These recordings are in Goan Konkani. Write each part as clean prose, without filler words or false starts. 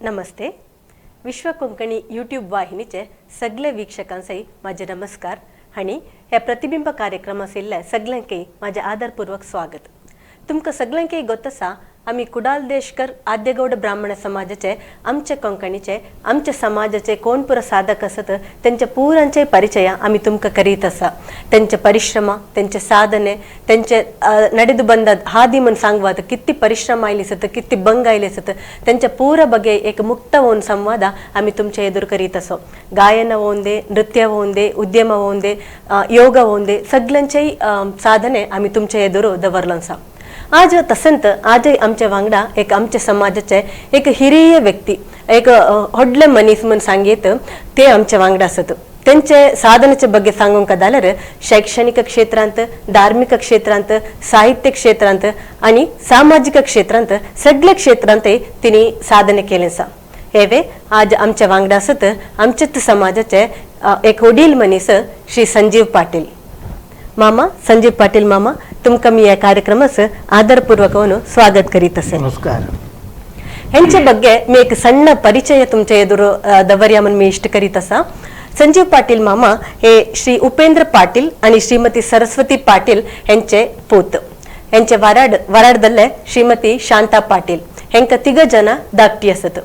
नमस्ते. विश्व कोंकणी यूट्यूब वाहिनीचे सगळे वीक्षकांसही माझे नमस्कार आणि ह्या प्रतिबिंब कार्यक्रम आशिल्ल्या सगळ्यांकय माझे आदरपूर्वक स्वागत. तुमकां सगळ्यांकय गोत आसा, आमी कुडाल देशकर आद्यगौड ब्राह्मण समाजाचे, आमचे कोंकणीचे, आमच्या समाजाचे कोण पुरो साधक आसत तेंच्या पुरांचे परिचय आमी तुमकां करीत आसा. तेंचे परिश्रम, तेंचे साधने, तेंचे ನಡೆದು ಬಂದ ಹಾದಿ म्हण सांगवात, कितली परिश्रम आयली आसत, कितली बंग आयली आसत, तेंच्या पुरा बगे एक मुक्त होऊन संवाद आमी तुमचे एदुर करीत आसो. गायन होऊंदे, नृत्य होऊंदे, उद्यम होऊंदे, योग होऊंदे, सगळ्यांचेय साधने आमी तुमचे एदुर दवरलो आसा. आज तसंत आजय आमच्या वांगडा एक आमच्या समाजाचे एक हिरीय व्यक्ती, एक व्हडले मनीस म्हण सांगयत ते आमच्या वांगडा आसत. तेंचे साधनेचे ಬಗ್ಗೆ सांगूंक जाल्यार शैक्षणिक क्षेत्रांत, धार्मिक क्षेत्रांत, साहित्य क्षेत्रांत आनी सामाजीक क्षेत्रांत, सगळे क्षेत्रांत तिणी साधने केलें आसा. हेवे आज आमच्या वांगडा आसत आमच्याच समाजाचे एक वडील मनीस श्री संजीव पाटील मामा. संजीव पाटील मामा, तुमकां मी या कार्यक्रमास आदरपूर्वक स्वागत करीत असे. नमस्कार. ಹೆಂಚೆ ಬಗ್ಗೆ ಮಿ एक ಸಣ್ಣ ಪರಿಚಯ तुमच्या ಎದುರು ದವರ್ಯ म्हण मी इश्ट करीत आसा. संजीव पाटील मामा हे श्री उपेंद्र पाटील आणि श्रीमती सरस्वती पाटील हेंचे पूत. हेंचे वराड वराडदल्ले श्रीमती शांता पाटील. हेंका तिग ಜನ ದಾಕ್ಟಿ आसत.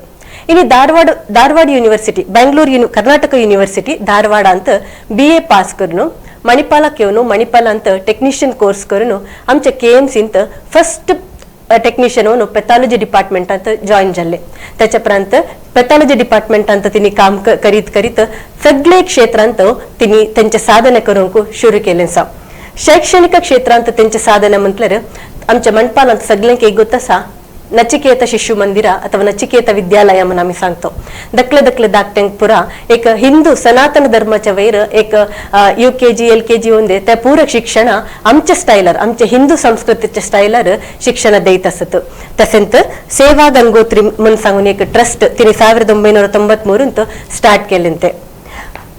ಇನ್ನು ಧಾರವಾಡ ಧಾರವಾಡ ಯೂನಿವರ್ಸಿಟಿ, ಬೆಂಗಳೂರು ಯೂನಿ ಕರ್ನಾಟಕ ಯೂನಿವರ್ಸಿಟಿ ಧಾರವಾಡ ಅಂತ ಬಿ ಎ ಪಾಸ್ करून मणिपालाक येवन मणिपाल ಅಂತ ಟೆಕ್ನಿಷಿಯನ್ ಕೋರ್ಸ್ करून आमच्या के एम सींत फर्स्ट टेक्निशियन म्हणून पॅथॉलॉजी डिपार्टमेंटांत जॉईन जाल्ले. त्याच्या उपरांत पॅथॉलॉजी डिपार्टमेंटांत तिने काम करीत करीत सगळे क्षेत्रांत तिने तेंचे साधने करूंक सुरू केलें आसा. शैक्षणिक क्षेत्रांत तेंचे साधने म्हटल्यार आमच्या मणपालांत सगळ्यांक एक गोत आसा, नचिकेತ ಶಿಶು ಮಂದಿರ ಅಥವಾ ನಚಿಕೇತ ವಿದ್ಯಾಲಯ म्हणून आमी सांगतो. दकले दकले धाकट्यांक पुरा एक हिंदू सनातन धर्माच्या वयर एक UKG, LKG ಒಂದೇ त्या पूरा शिक्षण आमच्या स्टायलार, आमच्या हिंदू संस्कृतीच्या स्टायलार शिक्षण देत असत. तसेंच सेवा गंगोत्री म्हणून सांगून एक ट्रस्ट तिने 1993 स्टार्ट केलें. ते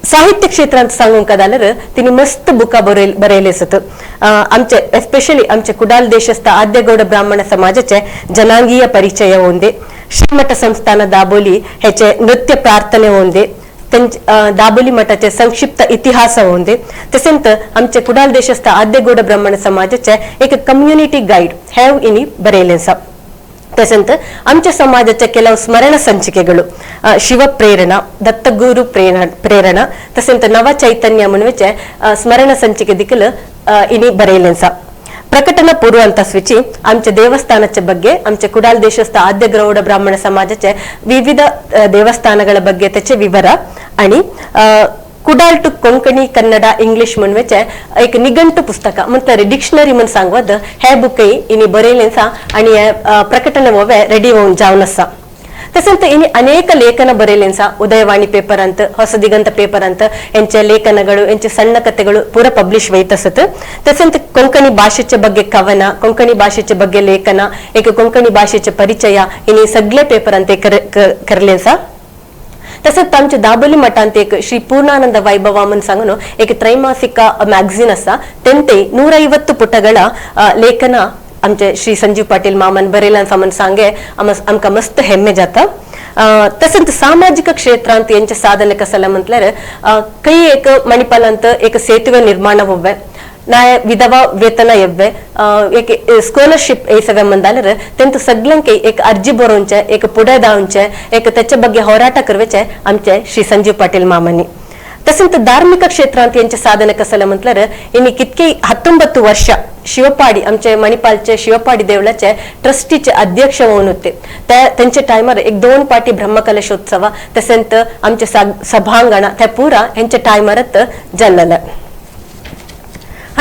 साहित्य क्षेत्रांत सांगूंक जाल्यार तिने मस्त बुकां बरयले आसत. आमचे एस्पेशली आमचे कुडाल देशस्थ आद्यगौड ब्राह्मण समाजाचे जनांगीय परिचय होंदे, श्रीमठ संस्थान दाबोली हेचे नृत्य प्रार्थने होंदे, दाबोली मठाचे संक्षिप्त इतिहास होंदे, तसेंच आमचे कुडाल देशस्थ आद्यगौड ब्राह्मण समाजाचे एक कम्युनिटी गाईड have इनी बरयलें आसा. तसेंच आमच्या समाजाच्या ಕೆಲವು ಸ್ಮರಣ ಸಂಚಿಕೆಗಳು, ಶಿವ ಪ್ರೇರಣಾ, ದತ್ತಗುರು ಪ್ರೇರಣ ಪ್ರೇರಣಾ, तसेंच ನವ ಚೈತನ್ಯ म्हणुचे ಸ್ಮರಣ ಸಂಚಿಕೆ ದಿಕ್ಕಲು ಇನಿ ಬರೆಯಲೆನ್ಸ. ಪ್ರಕಟಣ ಪೂರ್ವ ಅಂತ ಸ್ವಿಚಿ आमच्या ದೇವಸ್ಥಾನच्या ಬಗ್ಗೆ, आमच्या ಕುಡಾಲ್ ದೇಶಸ್ಥ ಆದ್ಯಗೌಡ ಬ್ರಾಹ್ಮಣ ಸಮಾಜचे ವಿವಿಧ ದೇವಸ್ಥಾನಗಳ ಬಗ್ಗೆ त्याचे ವಿವರ आणि कुडाल टू कोंकणी, कन्नड, इंग्लिश म्हणवेचे एक निघंटू पुस्तक म्हणತಾರೆ डिक्शनरी म्हण सांगवत हे बुकय इनी बरयलें आसा आणि हे प्रकटन होवे रेडी होऊन जावन आसा. तसेंच ಇನಿ ಅನೇಕ ಲೇಖನ ಬರೆಯಲೇನ್ ಸಹ. ಉದಯವಾಣಿ ಪೇಪರ್ ಅಂತ, ಹೊಸದಿಗಂತ ಪೇಪರ್ ಅಂತ ಎಂಚೆ ಲೇಖನಗಳು, ಎಂಚೆ ಸಣ್ಣ ಕಥೆಗಳು ಪೂರ ಪಬ್ಲಿಷ್ ವೈತಸತ್. ತಸೆಂತ ಕೊಂಕಣಿ ಭಾಷೆಚೆ ಬಗ್ಗೆ ಕವನ, ಕೊಂಕಣಿ ಭಾಷೆಚೆ ಬಗ್ಗೆ ಲೇಖನ, ಏಕ ಕೊಂಕಣಿ ಭಾಷೆಚೆ ಪರಿಚಯ ಇನಿ ಸಗ್ಲೆ ಪೇಪರ್ ಅಂತ करलें आसा. तसेच आमच्या दाबोली मठांत एक श्री ಪೂರ್ಣಾನಂದ ವೈಭವ म्हण सांगून एक ತ್ರೈಮಾಸಿಕ ಮ್ಯಾಗಝೀನ್ आसा, तेंते 150 ಪುಟಗಳ ಲೇಖನ आमचे श्री संजीव पाटील मामन बरयलां म्हण सांगे आमकां मस्त हेम्मे जाता. तसेंच सामाजिक क्षेत्रांत यांचे साधने कसले म्हटल्यार ಕೈ एक मणिपालांत एक ಸೇತುವೆ ನಿರ್ಮಾಣ होवे, नाय विधवा ವೇತನ ಎವ್ವೆ, एक स्कॉलरशिप येसवे म्हणल्यार तेंत सगळ्यांक एक अर्जी बरोवचे, एक पुढे धांवचे, एक त्याच्या ಬಗ್ಗೆ ಹೋರಾಟ करवेचे आमचे श्री संजीव पाटील मामांनी. तसेंच धार्मिक क्षेत्रांत यांचे साधने कसले म्हटल्यार इनी कितके 19 वर्ष शिवपाडी, आमचे मणिपालचे शिवपाडी देवळाचे ट्रस्टीचे अध्यक्ष होऊन होते. त्या त्यांच्या टायमार एक दोन पाटी ब्रह्मकलशोत्सव, तसेंच आमचे सभांगण त्या पुरा हेंच्या टायमारत जाल्लेले.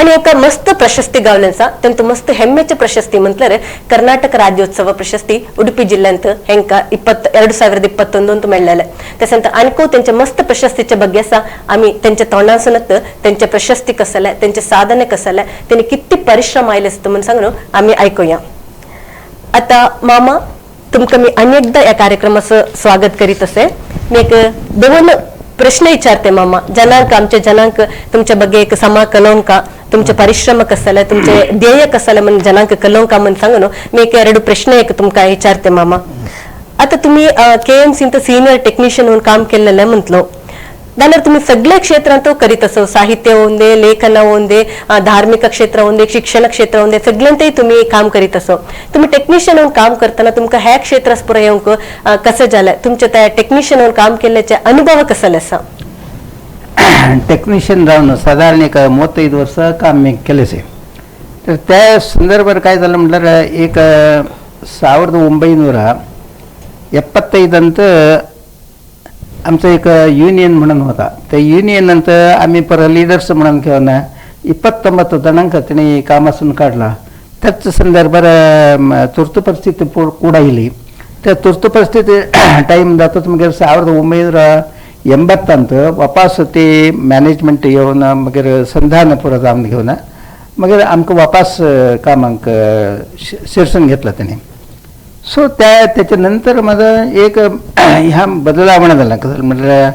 आणि एका मस्त प्रशस्ती गावल्यांचा त्यांत मस्त ಹೆಮ್ಮೆಚ ಪ್ರಶಸ್ತಿ म्हटल्यार कर्ನಾಟಕ ರಾಜ್ಯೋತ್ಸವ ಪ್ರಶಸ್ತಿ ಉಡುಪಿ ಜಿಲ್ಲೆಂತ ಹೆಂಕ 2021 ಅಂತ मेळ्ळेले. तसेंच आणको त्यांच्या मस्त प्रशस्तीच्या ಬಗ್ಗೆ आसा, आम्ही त्यांच्या तोंडासूनच त्यांचे प्रशस्ती कसले, त्यांचे साधने कसले, त्यांनी किती परिश्रम आयले आसता म्हणून सांगून आम्ही ऐकूया. आता मामा, तुमकां मी अनेकदा या कार्यक्रमाचं स्वागत करीत असे. मी एक दोन प्रश्न विचारते मामा. जनांक, आमच्या जनांक तुमच्या ಬಗ್ಗೆ एक समा कलोंका, तुमचे परिश्रम कसले, तुमचे ध्येय कसले म्हणून जनांक कलोंका म्हणून सांगून मी एक ಎರಡು ಪ್ರಶ್ನೆ एक तुमकां विचारते मामा. आता तुम्ही केएमसींत सिनियर टेक्निशियन म्हणून काम केलेलं म्हटलो जाल्यार तुम्ही सगळे क्षेत्रांत करीत असो, साहित्य ಒಂದೇ, लेखन ಒಂದೇ, धार्मिक क्षेत्र ಒಂದೇ, शिक्षण क्षेत्र ಒಂದೇ, सगळ्यांतही तुम्ही काम करीत असो. तुम्ही टेक्निशियन म्हणून काम करताना तुमकां ह्या क्षेत्रास पुरा येवंक कसं जालें? तुमच्या त्या टेक्निशियन म्हणून काम केल्ल्याचे अनुभव कसले आसा? टेक्निशियन रावन साधारण एक 35 वर्ष काम मी केलेसे. तर त्या संदर्भात काय झालं म्हटल्यार, एक 1975 आमचं एक युनियन म्हणून होता. त्या युनियन नंतर आम्ही पर लिडर्स म्हणून घेऊन 29 जणांक त्याने कामासून काढला. त्याच संदर्भात तुर्त परिस्थिती ಕೂಡ ಇಲಿ. त्या तुर्त परिस्थिती टाईम जातच मागीर 1980 वापस ते मॅनेजमेंट येवन मागीर संधान पुरो जावन घेवन मागीर आमकां वापस कामाक शिरसून घेतलं त्याने. सो त्या त्याच्या नंतर माझं एक ह्या बदलावण झाला. कसं म्हटल्यार,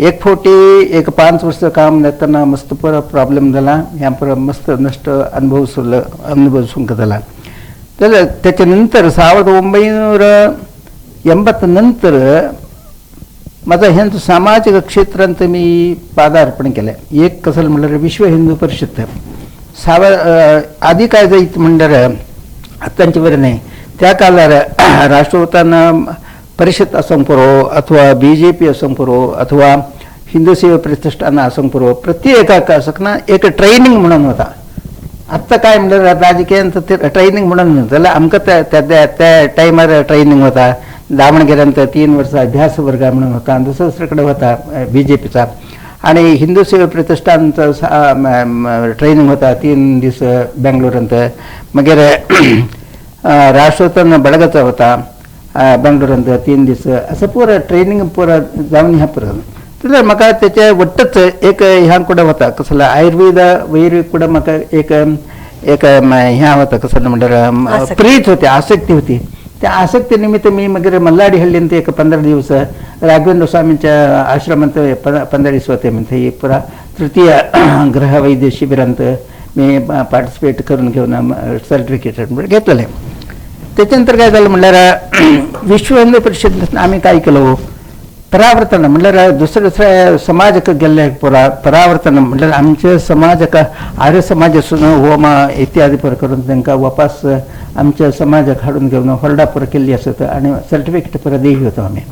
एक फावटी एक 5 वर्ष काम जातना मस्त पुरो प्रॉब्लेम जाला, ह्या पुरो मस्त नश्ट अनुभव अनुभवसूंक जाला. तर त्याच्या नंतर 1980 नंतर माझं ह्यांचं सामाजिक क्षेत्रांत मी पादार्पण केलं. एक कसं म्हटल्यार, विश्व हिंदू परिषद साव आधी काय जायत म्हणल्यार, आतांचे बरें न्हय, त्या काळार राष्ट्रउत्थान परिषद आसूंक पुरो अथवा बीजेपी आसूंक पुरो अथवा हिंदू सेवा प्रतिष्ठान आसूंक पुरो, प्रत्येकाक आसतना एक ट्रेनिंग म्हणून होता. आत्ता काय म्हणल्यार, राजकीयांत ते ट्रेनिंग म्हणून जाल्यार आमकां त्या त्या त्या टायमार ट्रेनिंग होता. दावणगिऱ्यांत 3 वर्ष अभ्यास वर्ग म्हणून होता आणि दुसरं दुसरीकडे होता बीजेपीचा आणि हिंदू सेवा प्रतिष्ठानचा ट्रेनिंग होता 3 दिवस बेंगलोरांत. मागीर राष्ट्रोत्थान बडगाचा होता बेंगलोरांत 3 दिवस. असं पुरं ट्रेनिंग पुरं जावन ह्या पुरं जाल्यार म्हाका त्याच्या वट्टच एक ह्या कुडं होता, कसलं आयुर्वेद वैर्वेद कुडं म्हाका एक एक ह्या होता, कसं म्हणल्यार आसक्ती. प्रीत होती, आसक्ती होती. त्या आसक्तीनिमित्त मी मगेर मल्लाडिहಳ್ಳಿ एक 15 दिवस राघवेंद्र स्वामींच्या आश्रमात 15 दिवस होते. म्हणजे पुरा तृतीय ग्रहवैद्य शिबिरांत मी पार्टिसिपेट करून घेऊन सर्टिफिकेट घेतलेलं आहे. त्याच्यानंतर काय झालं म्हणल्यार, विश्व हिंदू परिषद आम्ही काय केलं, परावर्तन म्हणल्यार दुसऱ्या दुसऱ्या समाजक गेल्ले पुरा परावर्तन म्हणल्यार आमचे समाजक आर्य समाजासून होम इत्यादी पुरा करून तांकां वापस आमच्या समाजाक हाडून घेवन होरडा पुरा केल्ली आसत आणि सर्टिफिकेट पुरा दिली होतो आम्ही.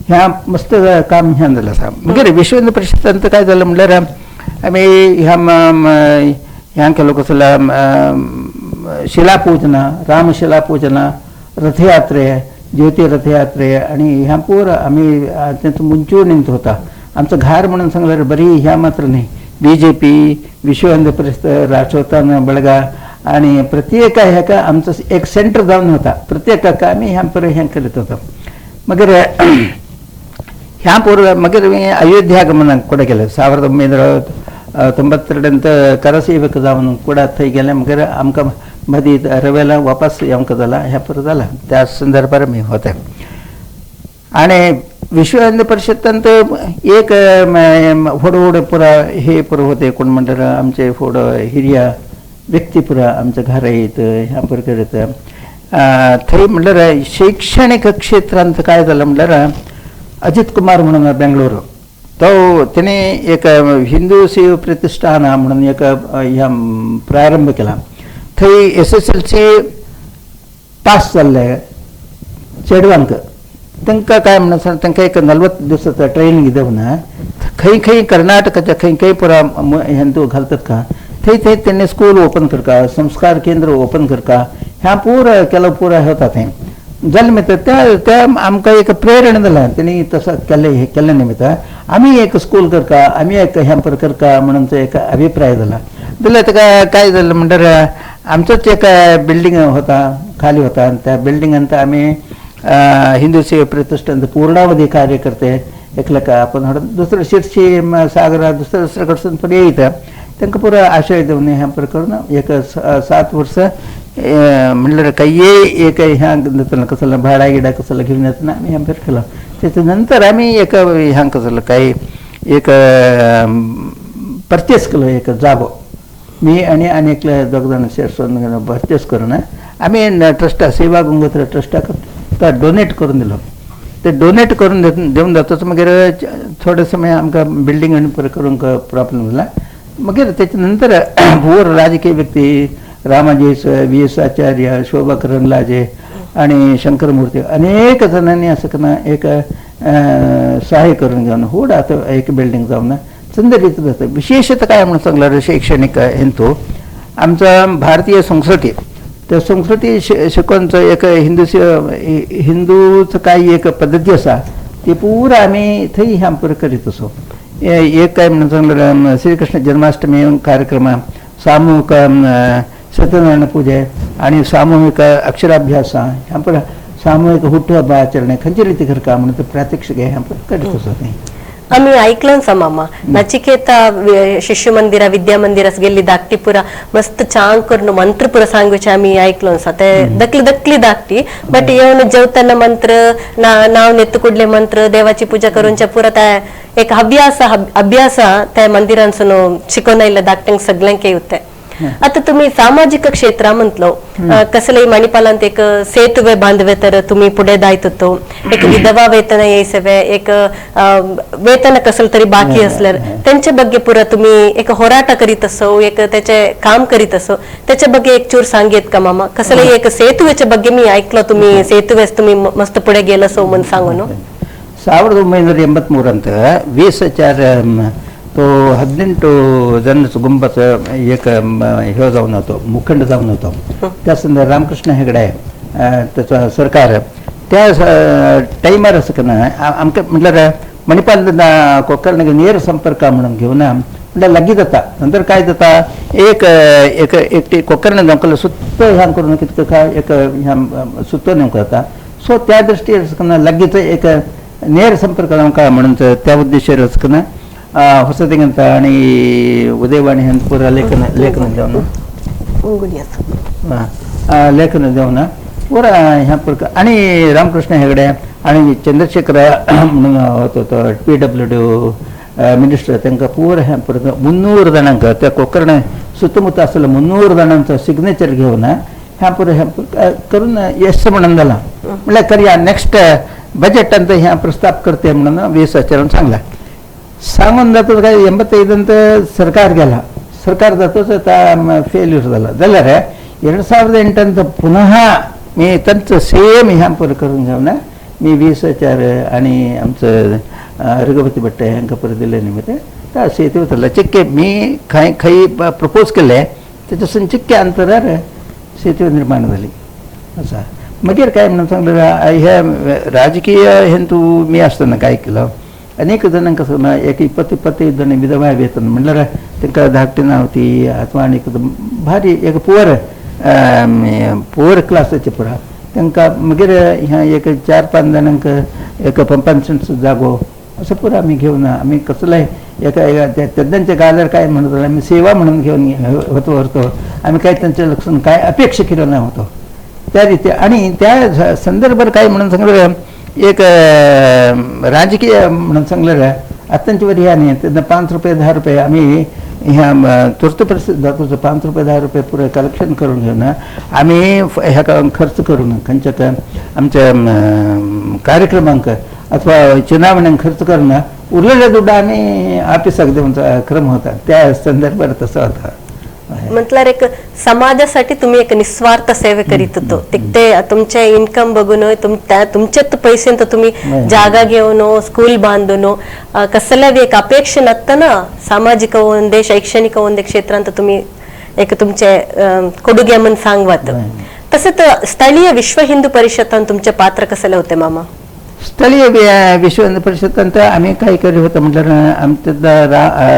ह्या मस्त काम ह्या जालें आसा. मागीर विश्व हिंदू परिषदांत काय जालें म्हणल्यार, आमी ह्या ह्या केलो, कसलं शिलापूजन, रामशिलापूजन, रथयात्रे, ज्योती रथयात्रे आणि ह्या पूर आम्ही त्यांचं मुंचून होता. आमचं घार म्हणून सांगल्यार बरी ह्या मात्र नाही, बीजेपी, विश्व हिंदू परिषद, राष्ट्रोत्थान बळगा आणि प्रत्येक ह्याका आमचं एक सेंटर जावन होता. प्रत्येकाक आमी ह्या पर हें करीत होतो. मागीर ह्या पूर्व मागीर मी अयोध्या गमनाक कुठे गेले 1992 करसेवक जावन कुडा थंय गेले. मागीर आमकां मदीं रवेला वापस येवंक जाला, ह्या पुरो जाला. त्या संदर्भार मी होते. आणि विश्व हिंदू परिषदांत एक व्हड व्हड पुरा हे पुरो होते, कोण म्हणटार आमचे व्हड हिरिया व्यक्ती पुरा आमच्या घरा येत ह्या पुरो करीत. थंय म्हणल्यार शैक्षणिक क्षेत्रांत काय जालें म्हणल्यार, अजित कुमार म्हणून बेंगळुरू, तो त्याने एक हिंदू सेवा प्रतिष्ठान म्हणून एक ह्या प्रारंभ केला. थंय एसएसएलसी पास जाल्ले चेडवांक तांकां काय म्हणून सांग, तांकां एक 40 दिवसाचो ट्रेनिंग दिवन खंय खंय कर्नाटकाच्या खंय खंय पुरा हेंतू घालतात का थंय थंय त्यांनी स्कूल ओपन करका, संस्कार केंद्र ओपन करका, ह्या पुरा केलं पुरा होता. थंय जालें निमित्त त्या त्या आमकां एक प्रेरणा जाल्या. तेणी तसं केलें, हें केल्ले निमित्त आमी एक स्कूल करका, आमी एक हेंपर करका म्हणून तो एक अभिप्राय जाला. जाल्यार ताका काय जालें म्हणल्यार, आमचोच एक बिल्डींग होता, खाली होता आनी त्या बिल्डिंगांत आमी हिंदू सेवा प्रतिष्ठान पूर्णावधी कार्यकर्ते एकलेका आपण हाडून दुसरं शिरशी सागरा दुसऱ्या दुसऱ्या कडसून पण येयत, तांकां पुरो आशय दिवन हें पुरो करून एक 7 वर्स म्हणल्यार काही एक ह्या जातलें कसलें भाडा गिडा कसलें घेवन येतना आमी हें बरें केलां. तेच्या नंतर आमी एक ह्या कसलो काही एक परचेस केलो एक जागो, मी आणि आनी एकले दोग जाण शेरसोन परचेस करून आमी ट्रस्टा सेवा गंगोत्र ट्रस्टाक तो डोनेट करून दिलो. ते डोनेट करून दिवन जातच मागीर थोडे समय आमकां बिल्डींग आनी पुरो करूंक प्रॉब्लम जाला. मागीर तेच्या नंतर भोर राजकीय व्यक्ती रामाजी व्ही एस आचार्य, शोभा करंदलाजे आणि शंकर मूर्ती अनेक जणांनी असं कना एक सहाय्य करून घेऊन होड आता एक बिल्डिंग जाऊन सुंदर रीतीन जाता. विशेषतः काय म्हणून सांगल्यार शैक्षणिक हेंतू आमचा भारतीय संस्कृती, त्या संस्कृती शिकोवचो एक हिंदू हिंदूचो काय एक पद्दती आसा ती पुरा आमी थंय ह्या पुरो करीत असो. एक काय म्हणून सांगल्यार श्रीकृष्ण जन्माष्टमी कार्यक्रम, सामूहिक सत्यनारायण पूजे आणि सामूहिक अक्षराभ्यास, ह्या पुरा सामूहिक हुट्टुहब्बा आचರಣೆ खंयचे रिती करता म्हणून ते प्रात्यक्षिक ह्या पुरो करीत असो थंय. आम्ही ऐकलं सा मामा नचिकेता शिशु मंदिರ विद्या गेल्ली दाखटी पुरा मस्त चांग करून मंत्र पुरा सांगूचे आम्ही ऐकलो सा. ते दकली दकली दाखटी बट येवन जेवताना मंत्र नाव नेत्तु कुडले मंत्र देवाची पूजा करूनच्या पुरा त्या एक अभ्यास अभ्यास त्या मंदिरांसून शिकवून आयिल्ल्या धाकट्यांक सगळ्यांक येवते. आता तुम्ही सामाजिक क्षेत्र म्हटलो कसले मणिपालांत एक सेतुವೆ बांधवे तर तुम्ही पुढे दायत होतो, एक विधवा वेतन येयसवे, एक वेतन कसलं तरी बाकी असल्यार त्यांच्या ಬಗ್ಗೆ पुरा तुम्ही एक होराटा करीत असो, एक त्याचे काम करीत असो, त्याच्या ಬಗ್ಗೆ एक चूर सांगेत का मामा? कसले एक सेतुवेच्या ಬಗ್ಗೆ मी ऐकलं तुम्ही सेतुवेस तुम्ही मस्त पुढे गेलं असो म्हणून सांगू नो. 1983 ಅಂತ ವಿ ಎಸ್ ಆಚಾರ್ಯ तो 18 जण गुंबाचं एक हे जाऊन होतो, मुखंड जाऊन होतो. त्या संदर्भात रामकृष्ण हेगडे त्याचा सरकार त्या टायमार असं का आमकां म्हटल्यार मणिपाल कोकर्णाक ನೇರ संपर्क म्हणून घेवन म्हटल्यार लागीं जाता. नंतर काय जाता एक एक एकटी कोकर्ण नेमकं सुत्त ह्या करून कितें काय एक ह्या सुत्त नेमकं जाता. सो त्या दृष्टीन लागींच एक ನೇರ ಸಂಪರ್ಕ आमकां म्हणून त्या उद्देशान असं ಹೊಸದಿಗಂತ आणि ಉದಯವಾಣಿ ಹಂತಪುರ लेखन लेखन देवन लेखन देवन पुरा ह्या प्रकार. आणि रामकृष्ण हेगडे आणि चंद्रशेखर म्हणून होतो तो PWD minister तांकां पुरा ह्या प्रकार 300 जाणांक त्या कोकर्ण सुತ್ತमुत्त आसलें 300 जाणांचो सिग्नेचर घेवन ह्या पुरा ह्या करून यश म्हणून जाला. म्हळ्यार करया नेक्स्ट बजेट ಅಂತ ह्या प्रस्ताव करते म्हणून वी एस आचार्यान सांगला. सांगून जातच काय 85 सरकार गेला, सरकार जातच फेल्यूर झाला. जाल्यार 2008 ಅಂತ पुनः मी तांचं सेम ह्या पुरो करून घेवन मी वी एस आचार्य आणि आमचं रघुपती भट्ट हांकां परत दिले निमित्त त्या सेतू उतरला. चिक्के मी खंय खंय प्रपोज केले तेच्या चिक्के अंतरार सेतू निर्माण झाली असा. मागीर काय म्हणून सांगलें हे राजकीय हेंतू मी आसतना काय केलं अनेक जाणांक कसं ना एक 20-25 जण विधवा वेतन म्हणल्यार तांकां धाकटी होती अथवा आनी भारी एक पुअर पुअर क्लासाचे पुरा तांकां मागीर ह्या एक 4-5 जाणांक एक पंपांत जागो असं पुरा आमी घेवन आमी कसलेय एका तेन्नाच्या गाल्यार काय म्हणत आमी सेवा म्हणून घेवन होतो व्हरतो. आमी काय तांच्या लक्षण काय अपेक्षा केलं ना होतो त्या रीती. आणि त्या संदर्भात काय म्हणून सांगलं एक राजकीय म्हणून सांगलं अत्यंत वरी ह्या त्यांना 5 रुपये 10 रुपये आम्ही ह्या तुर्त परिस्थिती जातो 5 रुपये 10 रुपये पुरे कलेक्शन करून घेऊन आम्ही ह्या खर्च करून खंयच्या आमच्या कार्यक्रमांक अथवा चुनावण्यांक खर्च करून उरलेले दुड्ड आम्ही ऑफिसाक दिवचा क्रम होता त्या संदर्भात तसं होता. म्हटल्यार एक समाजासाठी तुम्ही एक निस्वार्थ सेवे करीत होतो ते तुमचे इन्कम बघून तुमच्यात पैसे तर तुम्ही जागा घेऊन स्कूल बांधून कसल्या एक अपेक्षा नसताना सामाजिक ಒಂದೇ शैक्षणिक ಒಂದೇ क्षेत्र ಅಂತ तुम्ही एक तुमचे ಕೊಡುಗೆ म्हणून सांगवात. तसंच ಸ್ಥಳೀಯ ವಿಶ್ವ हिंदू परिषद तुमचे पात्र कसले होते मामा? ಸ್ಥಳೀಯ विश्व हिंदू परिषद ಅಂತ आम्ही काय करीत होतो म्हटलं आमचं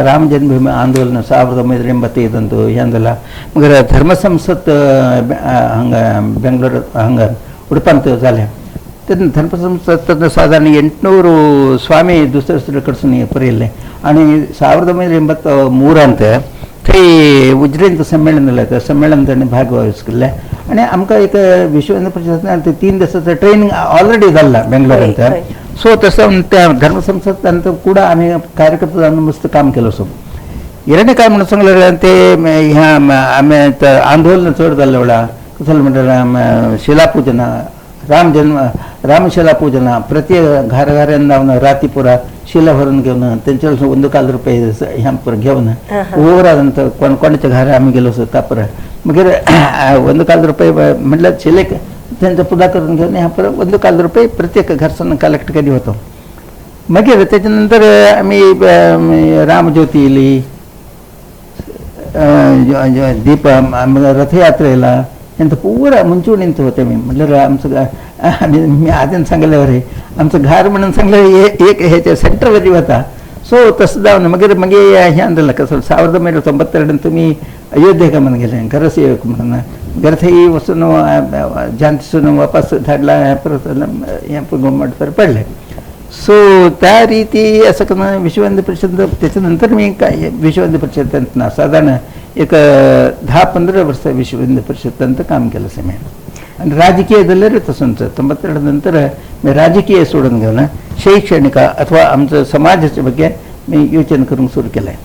राम जन्मभूमी आंदोलन 1985 हेंदला मगीर धर्म संसद हांगा बेंगलोर हांगा उडपांत जालें तेन्ना धर्म संसद साधारण 800 स्वामी दुसरे दुसरे कडसून परियल्ले आनी 1983 थंय उज्जैन संमेलन जालें त्या संमेलन ताणें भाग घेतले आनी आमकां एक विश्व Hindu Parishad 3 दिसाचं training already जाल्लां बेंगलोरांत. So तसं त्या धर्म संसद ಕೂಡ आम्ही कार्यकर्ते जावन मस्त काम केलं. सो ಎರಡನೇ काय म्हणून सांगलें ते ह्या आमी आंदोलन चड जाल्ले वेळा कसं म्हणटात शिलापूजन राम जन्म रामशिला पूजन प्रति घराघरांना लावणं, रातीपुरा शिला भरून घेऊन त्यांच्यावर ಒಂದು काल रुपये ह्या पुरा घेऊन ओरानंतर कोण कोणाच्या घरा आम्ही गेलो होतो तापर मग ಒಂದು काल रुपये म्हटलं शिले त्यांचा पुदा करून घेऊन ह्या पुरा ಒಂದು काल रुपये प्रत्येक घरचं कलेक्ट करी होतो. मग त्याच्यानंतर आम्ही रामज्योती इली दीप रथयात्रेला यांचं पुरा मुंचून होते. मी म्हटलं आमचं आम्ही मी आधीच सांगल्यावर आहे आमचं घर म्हणून सांगलं एक ह्याच्या सेंटरवरती होता. सो तसं जाऊन मग मग हे आणलं कसं 1992 तुम्ही अयोध्येका म्हणून गेले घरसेवक म्हणून घर वसून जानसून वापस धाडला परत घुमट पडले. सो त्या रीती असं करणं विश्व हिंदू परिषद. त्याच्यानंतर मी काय विश्व हिंदू परिषद ना साधारण एक 10-15 वर्ष विश्व हिंदू परिषद काम केलं असं मी. आणि राजकीय झालं रे तसंच 92 नंतर मी राजकीय सोडून घेऊन शैक्षणिक अथवा आमचं समाजाच्या ಬಗ್ಗೆ मी योजन करून सुरू केलं आहे.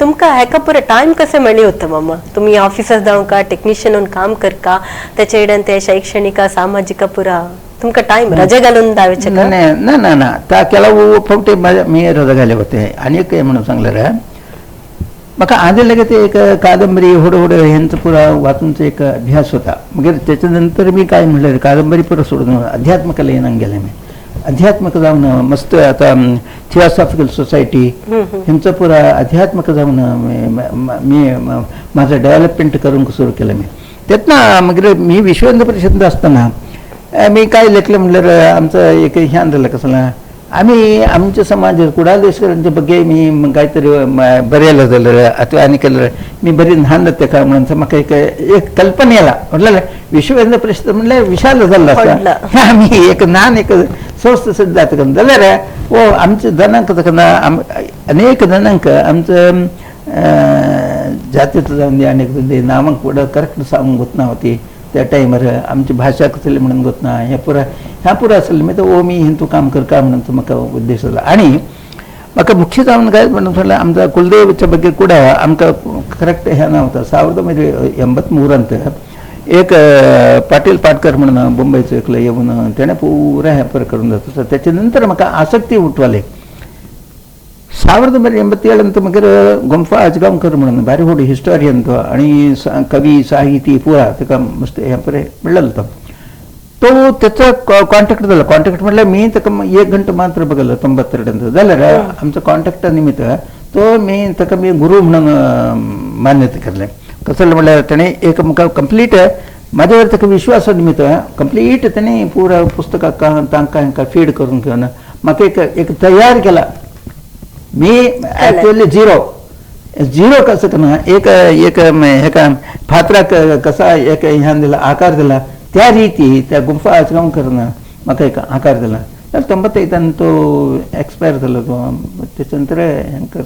तुमका हेका पुरा टाइम कसे मेळी होतं मामा? तुम्ही ऑफिसर जाऊ का टेक्निशियन म्हणून काम करका त्याच्या इडन ते शैक्षणिक सामाजिक पुरा तुमका टाइम रजे घालून दावेचे का? नाही ना ना ना त्या ಕೆಲವು फावटी मी रजा घाले होते. आणि काय म्हणून सांगलं रे म्हाका आधी लगेच एक कादंबरी होडं होडं ह्यांचं पुरा वाचूनचा एक अभ्यास होता. मग त्याच्यानंतर मी काय म्हटलं कादंबरी पुरा सोडून अध्यात्मकाला येणार गेले मी. अध्यात्मक जाऊन मस्त आता थिओसॉफिकल सोसायटी ह्यांचं पुरा अध्यात्मक जाऊन मी माझं डेव्हलपमेंट करून सुरू केलं मी. त्यातनं मग मी विश्व हिंदू परिषद असताना मी काय लेखलं म्हटलं आमचं एक हे आणलं कसं आम्ही आमच्या समाज कुडालेश्वरांच्या ಬಗ್ಗೆ मी काहीतरी बरेला झालं अथवा आणि केलं मी बरी न्हान का म्हणून म्हाका एक एक कल्पना येला म्हटलं विश्व हिंदू परिषद म्हणलं विशाल झालं असं आम्ही एक न्हान एक संस्था सिद्ध जाता जाल्यार ओ आमचे जणांक अनेक जणांक आमचं जातीचं जाऊन दे अनेक नावांक पुढं करेक्ट सांगून गोत ना होती त्या टायमार आमची भाषा कसली म्हणून गोत ना ह्या पुरा ह्या पुरा असेल मी तर ओ मी हिंदू काम कर का म्हणून म्हाका उद्देश जाला. आणि म्हाका मुख्य जावन काय म्हणून म्हटल्यार आमचा कुलदेवच्या ಬಗ್ಗೆ ಕೂಡ आमकां करेक्ट ह्या ना होता. 1983 एक पाटील पाटकर म्हणून मुंबईचं एकलं येऊन त्याने पुरा ह्या पर करून जातो. त्याच्यानंतर म्हाका आसक्ती उठवाले 1987 मग गुंफा आजगांवकर म्हणून भारी व्हड हिस्टोरियन तो आणि कवी साहिती पुरा ताका मस्त ह्या परे मेळ्ळलो तो तो त्याचा कॉन्टॅक्ट झाला. कॉन्टॅक्ट म्हटल्यार मी ताका एक घंटो मात्र बघलो 92 जाल्यार आमचो कॉन्टॅक्टा निमित्त तो मी ताका मी गुरु म्हणून मान्यता केलें. कसं म्हटल्यार तेणें एक म्हाका कंप्लीट म्हाजेवर ताका विश्वासा निमित्त कंप्लीट तेणें पुरा पुस्तकां तांकां हांकां फीड करून घेवन म्हाका एक एक तयार केला. मी ॲक्च्युअली झिरो झिरो कसं करणार एक एक हेका फातराक कसा एक ह्यान दिला आकार दिला त्या रीती त्या गुंफा आजगांवकरान म्हाका एक आकार दिला. तर 95 तो एक्सपायर जालो तो त्याच्यानंतर हें कर.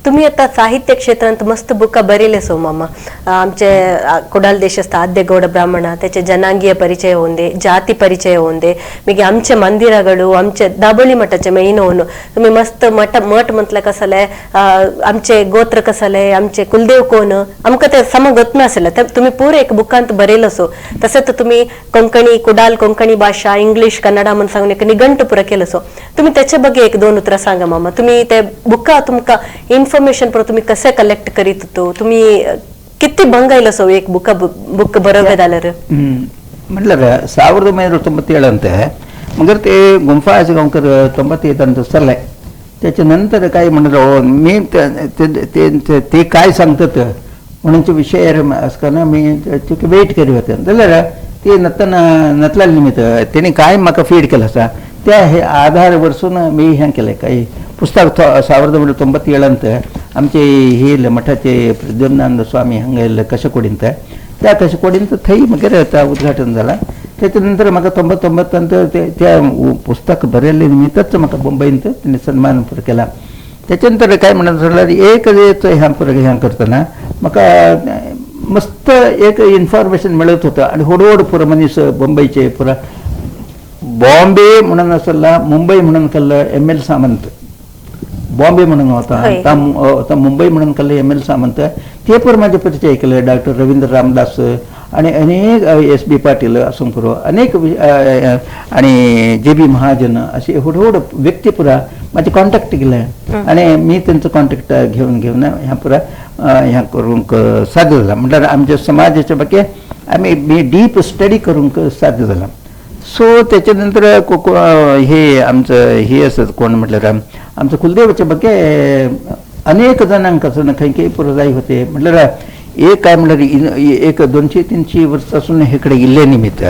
तुम्ही आता साहित्य क्षेत्रांत मस्त बुका बरेले सो मामा. आमचे कुडाल देशस्थ आद्यगौಡ ಬ್ರಾಹ್ಮಣ त्याचे ಜನಾಂಗೀಯ ಪರಿಚಯ ಒಂದೇ ಜಾತಿ ಪರಿಚಯ ಒಂದೇ ಮಿಗೆ आमचे ಮಂದಿರಗಳು आमचे दाबोळी मठाचे मेन ओन तुम्ही मस्त मठ मठ म्हटलं कसले आमचे गोत्र कसले आमचे कुलदेव कोण आमकां ते सम गोत नासले ते तुम्ही पुरे एक बुकांत बरेल सो. तसेच तुम्ही कोंकणी कुडाल कोंकणी भाषा इंग्लिश कन्नडा म्हणून सांगून एक निघंट पुरा केलं सो. तुम्ही त्याच्या ಬಗ್ಗೆ एक दोन उतरां सांगा मामा. तुम्ही ते बुका तुमका इन्फॉर्मेशन पर तुम्ही कसे कलेक्ट करीत होतो तुम्ही किती भंग आयलो सो एक बुक बुक बरोबर जाल्यार? म्हटलं 1997 मग ते गुंफा आजगांवकर 95 सरलाय त्याच्यानंतर काय म्हणलं मी ते ते काय सांगतात म्हणून विषय असताना मी वेट करी होते जाल्यार ते नतना नतला निमित्त तेणी काय म्हाका फीड केलं आसा त्या हे आधार वरसून मी हें केलें. काही पुस्तक 1997 आमचे हे मठाचे प्रद्युम्नानंद स्वामी हांगा येयल्ले कशकोडींत त्या कशकोडींत थंय मगेर त्या उद्घाटन जाला. त्याच्यानंतर म्हाका 99 ते त्या पुस्तक बरयल्ले निमित्तच म्हाका मुंबईंत तेणी सन्मान केला. त्याच्यानंतर काय म्हणत जाल्यार एक ह्या हें करतना म्हाका मस्त एक इन्फॉर्मेशन मेळत होतं. आणि व्हड व्हड पुरा मनीस मुंबईचे पुरा बॉम्बे म्हणून आसला मुंबई म्हणून colour M L Samant Bombay म्हणून होता आता मुंबई म्हणून कल्लं एम एल सामंत ते पण माझे परिचय केले. डॉक्टर रवींद्र रामदास आणि अनेक एस बी पाटील आसूंक पुरो, अनेक आणि जे बी महाजन असे एवढं एवढं व्यक्ती पुरा माझे कॉन्टॅक्ट केले आणि मी त्यांचं कॉन्टॅक्ट घेऊन घेऊन ह्या पुरा ह्या करूंक साध्य जाला. म्हटल्यार आमच्या समाजाच्या ಬಗ್ಗೆ आमी मी डीप स्टडी करूंक साध्य जाला. सो त्याच्या नंतर हे आमचं हे असत कोण म्हटल्यार आमचं कुलदेवाच्या ಬಗ್ಗೆ अनेक जणांक असं खंय खंय पुरो जाय होते. म्हटल्यार एक काय म्हटल्यार एक 200-300 वर्सासून हेकडे इल्ले निमित्त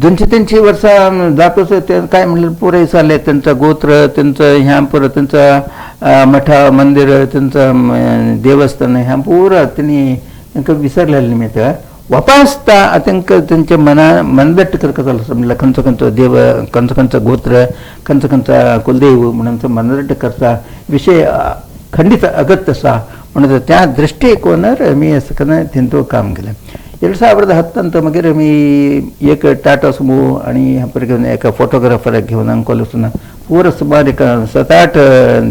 200-300 वर्सां जातच ते काय म्हटल्यार पुरे जाले त्यांचं गोत्र, त्यांचं ह्या पुरो त्यांचं मठा मंदिर, त्यांचं देवस्थान ह्या पुरा त्यांनी तांकां विसरलेले निमित्त वापस तांकां तेंच्या मना मनदट्ट करता जालो. म्हणल्यार खंयचो खंयचो देव, खंयचो खंयचो गोत्र, खंयचो खंयचो कुलदेव म्हणून मनदट्ट करता विशय खंडीत अगत्य आसा म्हणून त्या दृष्टिकोनार मी असं करून तेंचो काम केलें. 2010 मागीर मी एक टाटा सुमो आणि हापर घेवन एका फोटोग्राफराक घेवन अंकोल वचून पुरो सुमार एक 7-8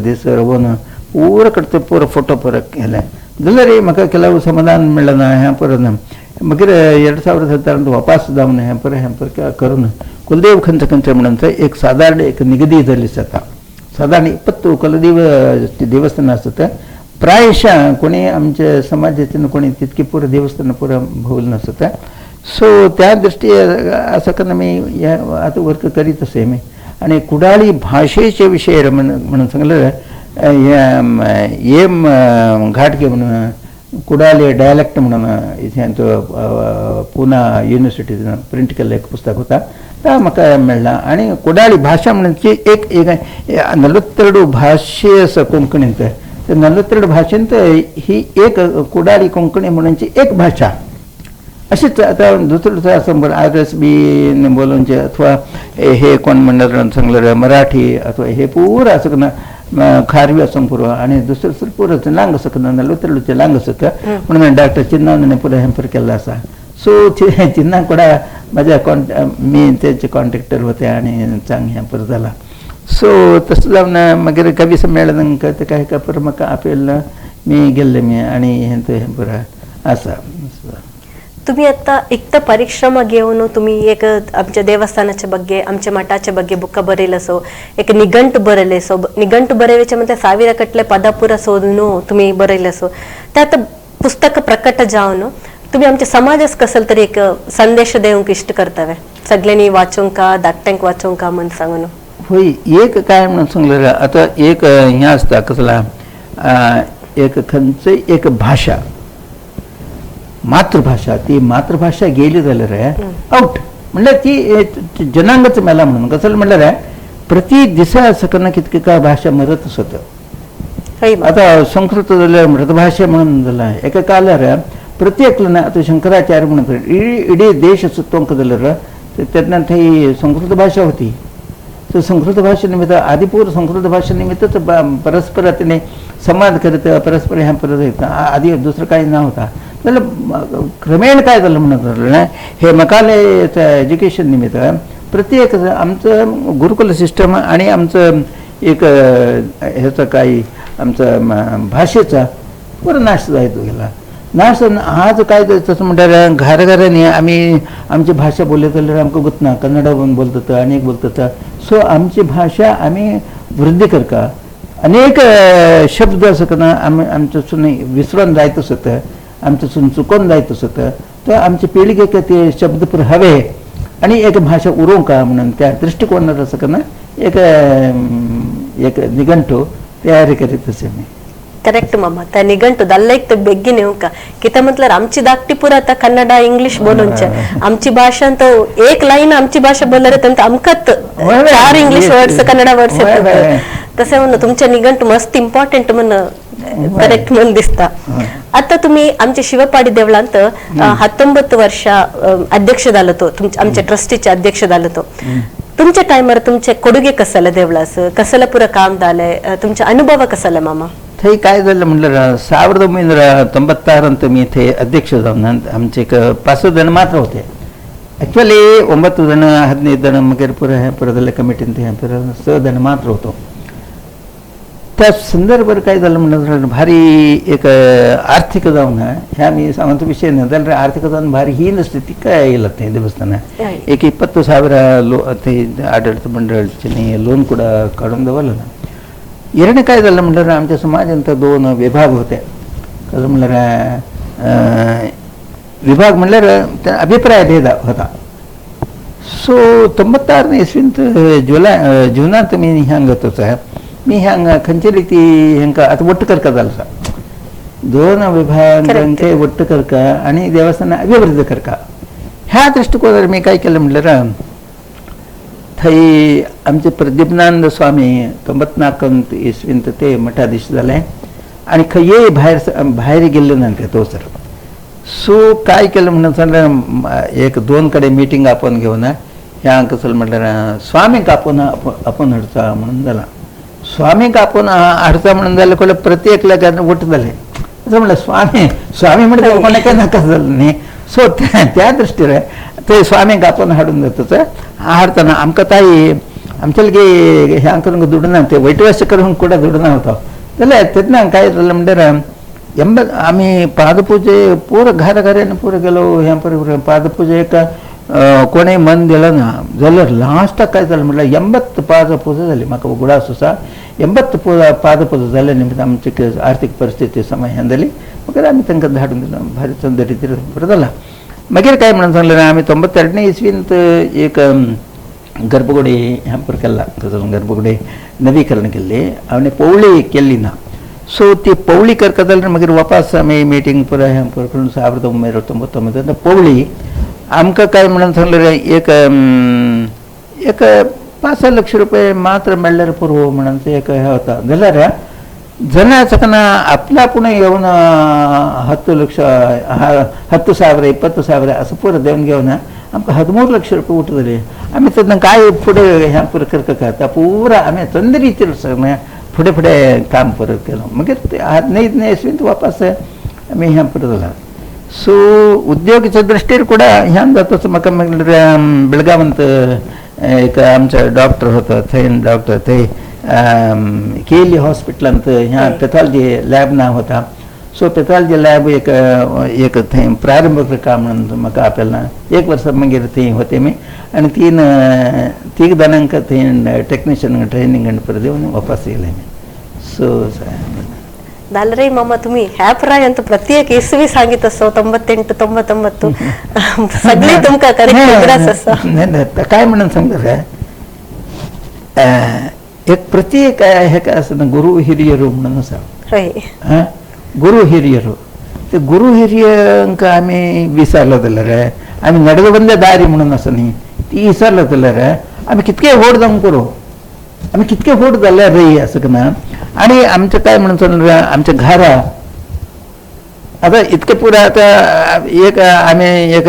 दीस रावन पुरो कडचे पुरो फोटो परत केले जाल्यार म्हाका केल्यावर समाधान मेळ्ळें ना. ह्या परत ना मागीर 2017 वापस जावन हें पर हें पर करून कुलदेव खंयचे खंयचे म्हणून एक सादारण एक निगदी जाल्ली आसा. सादारण 20 कुलदेव देवस्थान आसता. प्रायशः कोणी आमच्या समाजाचे कोणी तितकी पुरो देवस्थान पुरो भोवले नासता. सो त्या दृष्टी असं करून मी ह्या आतां वर्क करीत आसा मी. आनी कुडाळी भाशेचे विशय म्हणून सांगलें एम घाटगे म्हणून कुडाळी डायलेक्ट म्हणून इथे पुना युनिव्हर्सिटीन प्रिंट केल्लें एक पुस्तक होता ता म्हाका मेळ्ळा. आनी कुडाळी भाशा म्हणची एक 42 भाशे आसा कोंकणींत. ते 42 भाशेंत ही एक कुडाळी कोंकणी म्हणूनची एक भाशा. अशीच आतां दुसरें दुसरें आसा आर एस बी बोलोवचे अथवा हे कोण म्हणल्यार सांगलें मराठी अथवा हे पुरो आसा ना खारवी आसूंक पुरो आनी दुसरें दुसरें पुरो लांग आसा 42 लांग आसा म्हणून डॉक्टर चिन्नान पुरो हें पुरो केल्लें आसा. सो चिन्ना कुडा म्हाज्या मी तेचे कॉन्ट्रेक्टर होते आनी चांग हें पुरो जाला. सो तशें जावन मागीर कवी संमेलनाक तेका हेका पुरो म्हाका आपयल्लो मी गेल्ले मी आनी हें हें पुरो आसा. तुम्ही आता इक्त परिश्रम घेऊन तुम्ही एक आमच्या देवस्थानाच्या ಬಗ್ಗೆ आमच्या मठाच्या ಬಗ್ಗೆ ಬುಕ್ಕ ಬರೆಯಲಸೋ एक निघंट बरयलेसो निघंट बरेवेचे म्हणजे ಸಾವಿರ ಕಟ್ಲೆ ಪದಪುರ सोदून तुम्ही बरयलेसो त्यात पुस्तक प्रकट जावन तुम्ही आमच्या समाजास कसल तरी एक संदेश देवंक इष्ट करतावे सगळ्यांनी वाचूंका धाकट्यांक वाचूंका म्हण सांगून. होय एक काय म्हणून सांगलें आतां एक हें आसता कसला एक खंयचेय एक भाशा मातृभाषा ती मातृभाषा गेली जाल्यार आवट म्हणल्यार ती जनांगच मेला म्हणून. कसं म्हणल्यार प्रति दिसा सकना कितके काय भाशा मरत आसत. आतां संस्कृत जाल्यार मृतभाषा म्हणून जाला एका काळार प्रत्येक आतां शंकराचार्य म्हणून इडी देश सुतोंक जाल्यार तेन्ना थंय संस्कृत भाशा होती. तर संस्कृत भाषे निमित्त आदिपूर संस्कृत भाषे निमित्तच परस्पर तिने संवाद करत परस्पर ह्या परत आधी दुसरं काही न होता. जाल्यार क्रमेण काय झालं म्हणत हे मकालेचं एज्युकेशन निमित्त प्रत्येक आमचं गुरुकुल सिस्टम आणि आमचं एक ह्याचं काही आमचं भाषेचा पुरा नाश जायतो गेला. नाश आज काय तसं म्हणल्यार घराघरांनी आमी आमची भाशा बोलयत जाल्यार आमकां गुतना कन्नडा बोलतात अनेक बोलतात. सो आमची भाशा आमी वृद्धी करता. अनेक शब्द आसा आमी आमच्यासून विसरून जायत आसत आमच्यासून चुकोन जायत आसत तर आमचे पिळगेक ते शब्द पुरो हवे आनी एक भाशा उरोवंक म्हणून त्या दृश्टिकोनार आसा ना एक एक निघंटू तयारी करीत आसा मी. करेक्ट मामा त्या निघंटू दल्लैक बेगीन येवंक कित्याक म्हटल्यार आमची धाकटी पुरा आतां कन्नडा इंग्लिश बोलोवचे आमची भाशा तो एक लायन आमची भाशा बोलल्यार तांकां आमकांच 4 इंग्लिश वर्ड्स कन्नडा वर्ड्स येतात. तशें म्हणून तुमचे निघंटू मस्त इम्पॉर्टंट म्हण करेक्ट म्हण दिसता. आता तुम्ही आमच्या शिवपाडी देवळांत 19 वर्ष अध्यक्ष जालो तो आमच्या ट्रस्टीचे अध्यक्ष जालो तो तुमच्या टायमार तुमचे ಕೊಡುಗೆ कसले देवळास कसले पुरा काम जाले तुमचे अनुभव कसले मामा? थंय काय झालं म्हटलं 1996 मी थंय अध्यक्ष जावन आमचे एक 5 जण मात्र होते. ॲक्च्युअली 9 जण 15 जण मगेर पुरा हें पुरो जालें कमिटीन हें पुरो 6 जण मात्र होतो. त्या संदर्भार काय जालें म्हणल्यार भारी एक आर्थीक जावन ह्या मी सांगतो विषय न्हय जाल्यार आर्थीक जावन भारी हीन स्थिती काय येयला थंय देवस्थाना. हय. एक 20,000 ते आಡಳಿತ मंडळाचे लोन ಕೂಡ काडून दवरलं ना. ಎರಡನೇ काय झालं म्हटल्यार आमच्या समाजांत दोन विभाग होते. कसं म्हटल्यार विभाग म्हटल्यार त्या अभिप्राय भेद होता. सो 96ನೇ इस्वींत जुलै जूनांत मी ह्यांग जातच मी ह्यांग खंयचे रीती हेंका आतां ಒಟ್ಟು करका जालो आसा. दोन विभागांचे ಒಟ್ಟು करका आनी देवस्थान अभिवृद्धी करका ह्या दृष्टिकोनार मी काय केलं म्हटल्यार थंय आमचे प्रद्युम्नानंद स्वामी 94 इस्वींत ते मठाधीश जाले आनी खंयय भायर भायर गेल्ले ना ते थंयसर. सो काय केलं म्हणून सांगल्यार एक दोन कडेन मिटींग आपोवन घेवन ह्या कसं म्हटल्यार स्वामीक आपोवन आपोवन हाडचा म्हणून जाला. स्वामीक आपोवन हाडचा म्हणून जालें कळ्ळें प्रत्येकल्याक वट जालें. असं म्हणल्यार स्वामी स्वामी म्हणटा कोणाकय नाका जालें न्ही. सो त्या दृश्टीन ते स्वामीक आपोवन हाडून जातच हाडतना आमकां ताई आमच्या लगे ह्या करूंक दुडू ना ते वैटवास करूंक ಕೂಡ दुडू ना होता. जाल्यार तेन्ना काय जालें म्हणल्यार आमी पादपूजे पूर घरा घरान पूर गेलो ह्या पर पादपूजेक कोणें मन दिलें ना. जाल्यार लास्टाक काय जालें म्हटल्यार 80 पादपूजा जाली. म्हाका उगडास आसा 80 पादपूजा जाले निमित्त आमची आर्थीक परिस्थिती समय ह्या जाली. मागीर आमी तांकां धाडून दिलो भारी चंद रितीर बरें जाला. मागीर काय म्हणून सांगलें आमी 92 इस्वींत एक गर्भगुडी ह्या पर केला गर्भगुडी नवीकरण केल्ली आनी पवळी केल्ली ना. सो ती पवळी करता जाल्यार मागीर वापस आमी मिटींग पुराय ह्या पर करून 1999 पवळी आमकां काय म्हणून सांगलें एक एक 5 लक्ष रुपये मात्र मेळ्ळ्यार पुरो म्हणून ते एक हे होता. जाल्यार जना सकना आपला पूण येवन 10 लक्ष 10,000 20,000 असं पुरो देवन घेवन आमकां 13 लक्ष रुपये उठ जाले. आमी तेन्ना काय फुडें ह्या पुरो करता आता पुरा आमी चंद रितीर सगळें फुडें फुडें काम परत केलो. मागीर ते 15 इस्वींत वापस आमी ह्या पुरो जाला. सो उद्योगाच्या दृष्टीर ಕೂಡ ह्यान जातच म्हाका मागीर बेळगांवांत एक आमचे डॉक्टर होता थंय डॉक्टर थंय केली हॉस्पिटलांत ह्या पॅथॉलॉजी लॅब ना होता. सो पॅथॉलॉजी लॅब एक एक थंय प्रारंभ करता म्हणून म्हाका आपयला. एक वर्स मागीर थंय होते मी आनी तीग जाणांक थंय टेक्निशियन ट्रेनिंग आनी परत दिवन वापस येयले मी. सो दालरे मामा तुम्ही ह्या प्राय ಅಂತ ಪ್ರತ್ಯೇಕ ಇಸ್ವಿ सांगित असो 98 99 सगळी तुमका करेक्ट उगडास आसा. नाही काय म्हणून सांगता रे एक प्रत्येक हेका आसा गुरु हिरियरू म्हणून आसा. हय गुरु हिरियरू ते गुरु हिरियांक आमी विसरलो जाल्यार आमी नडगो बंद दारी म्हणून आसा न्ही ती विसरलो जाल्यार आमी कितके व्हड जावंक पुरो आमी कितके व्हड जाल्यार रे असं ना. आणि आमचं काय म्हणून सांगलें आमच्या घरा आता इतके पुरा आता एक आम्ही एक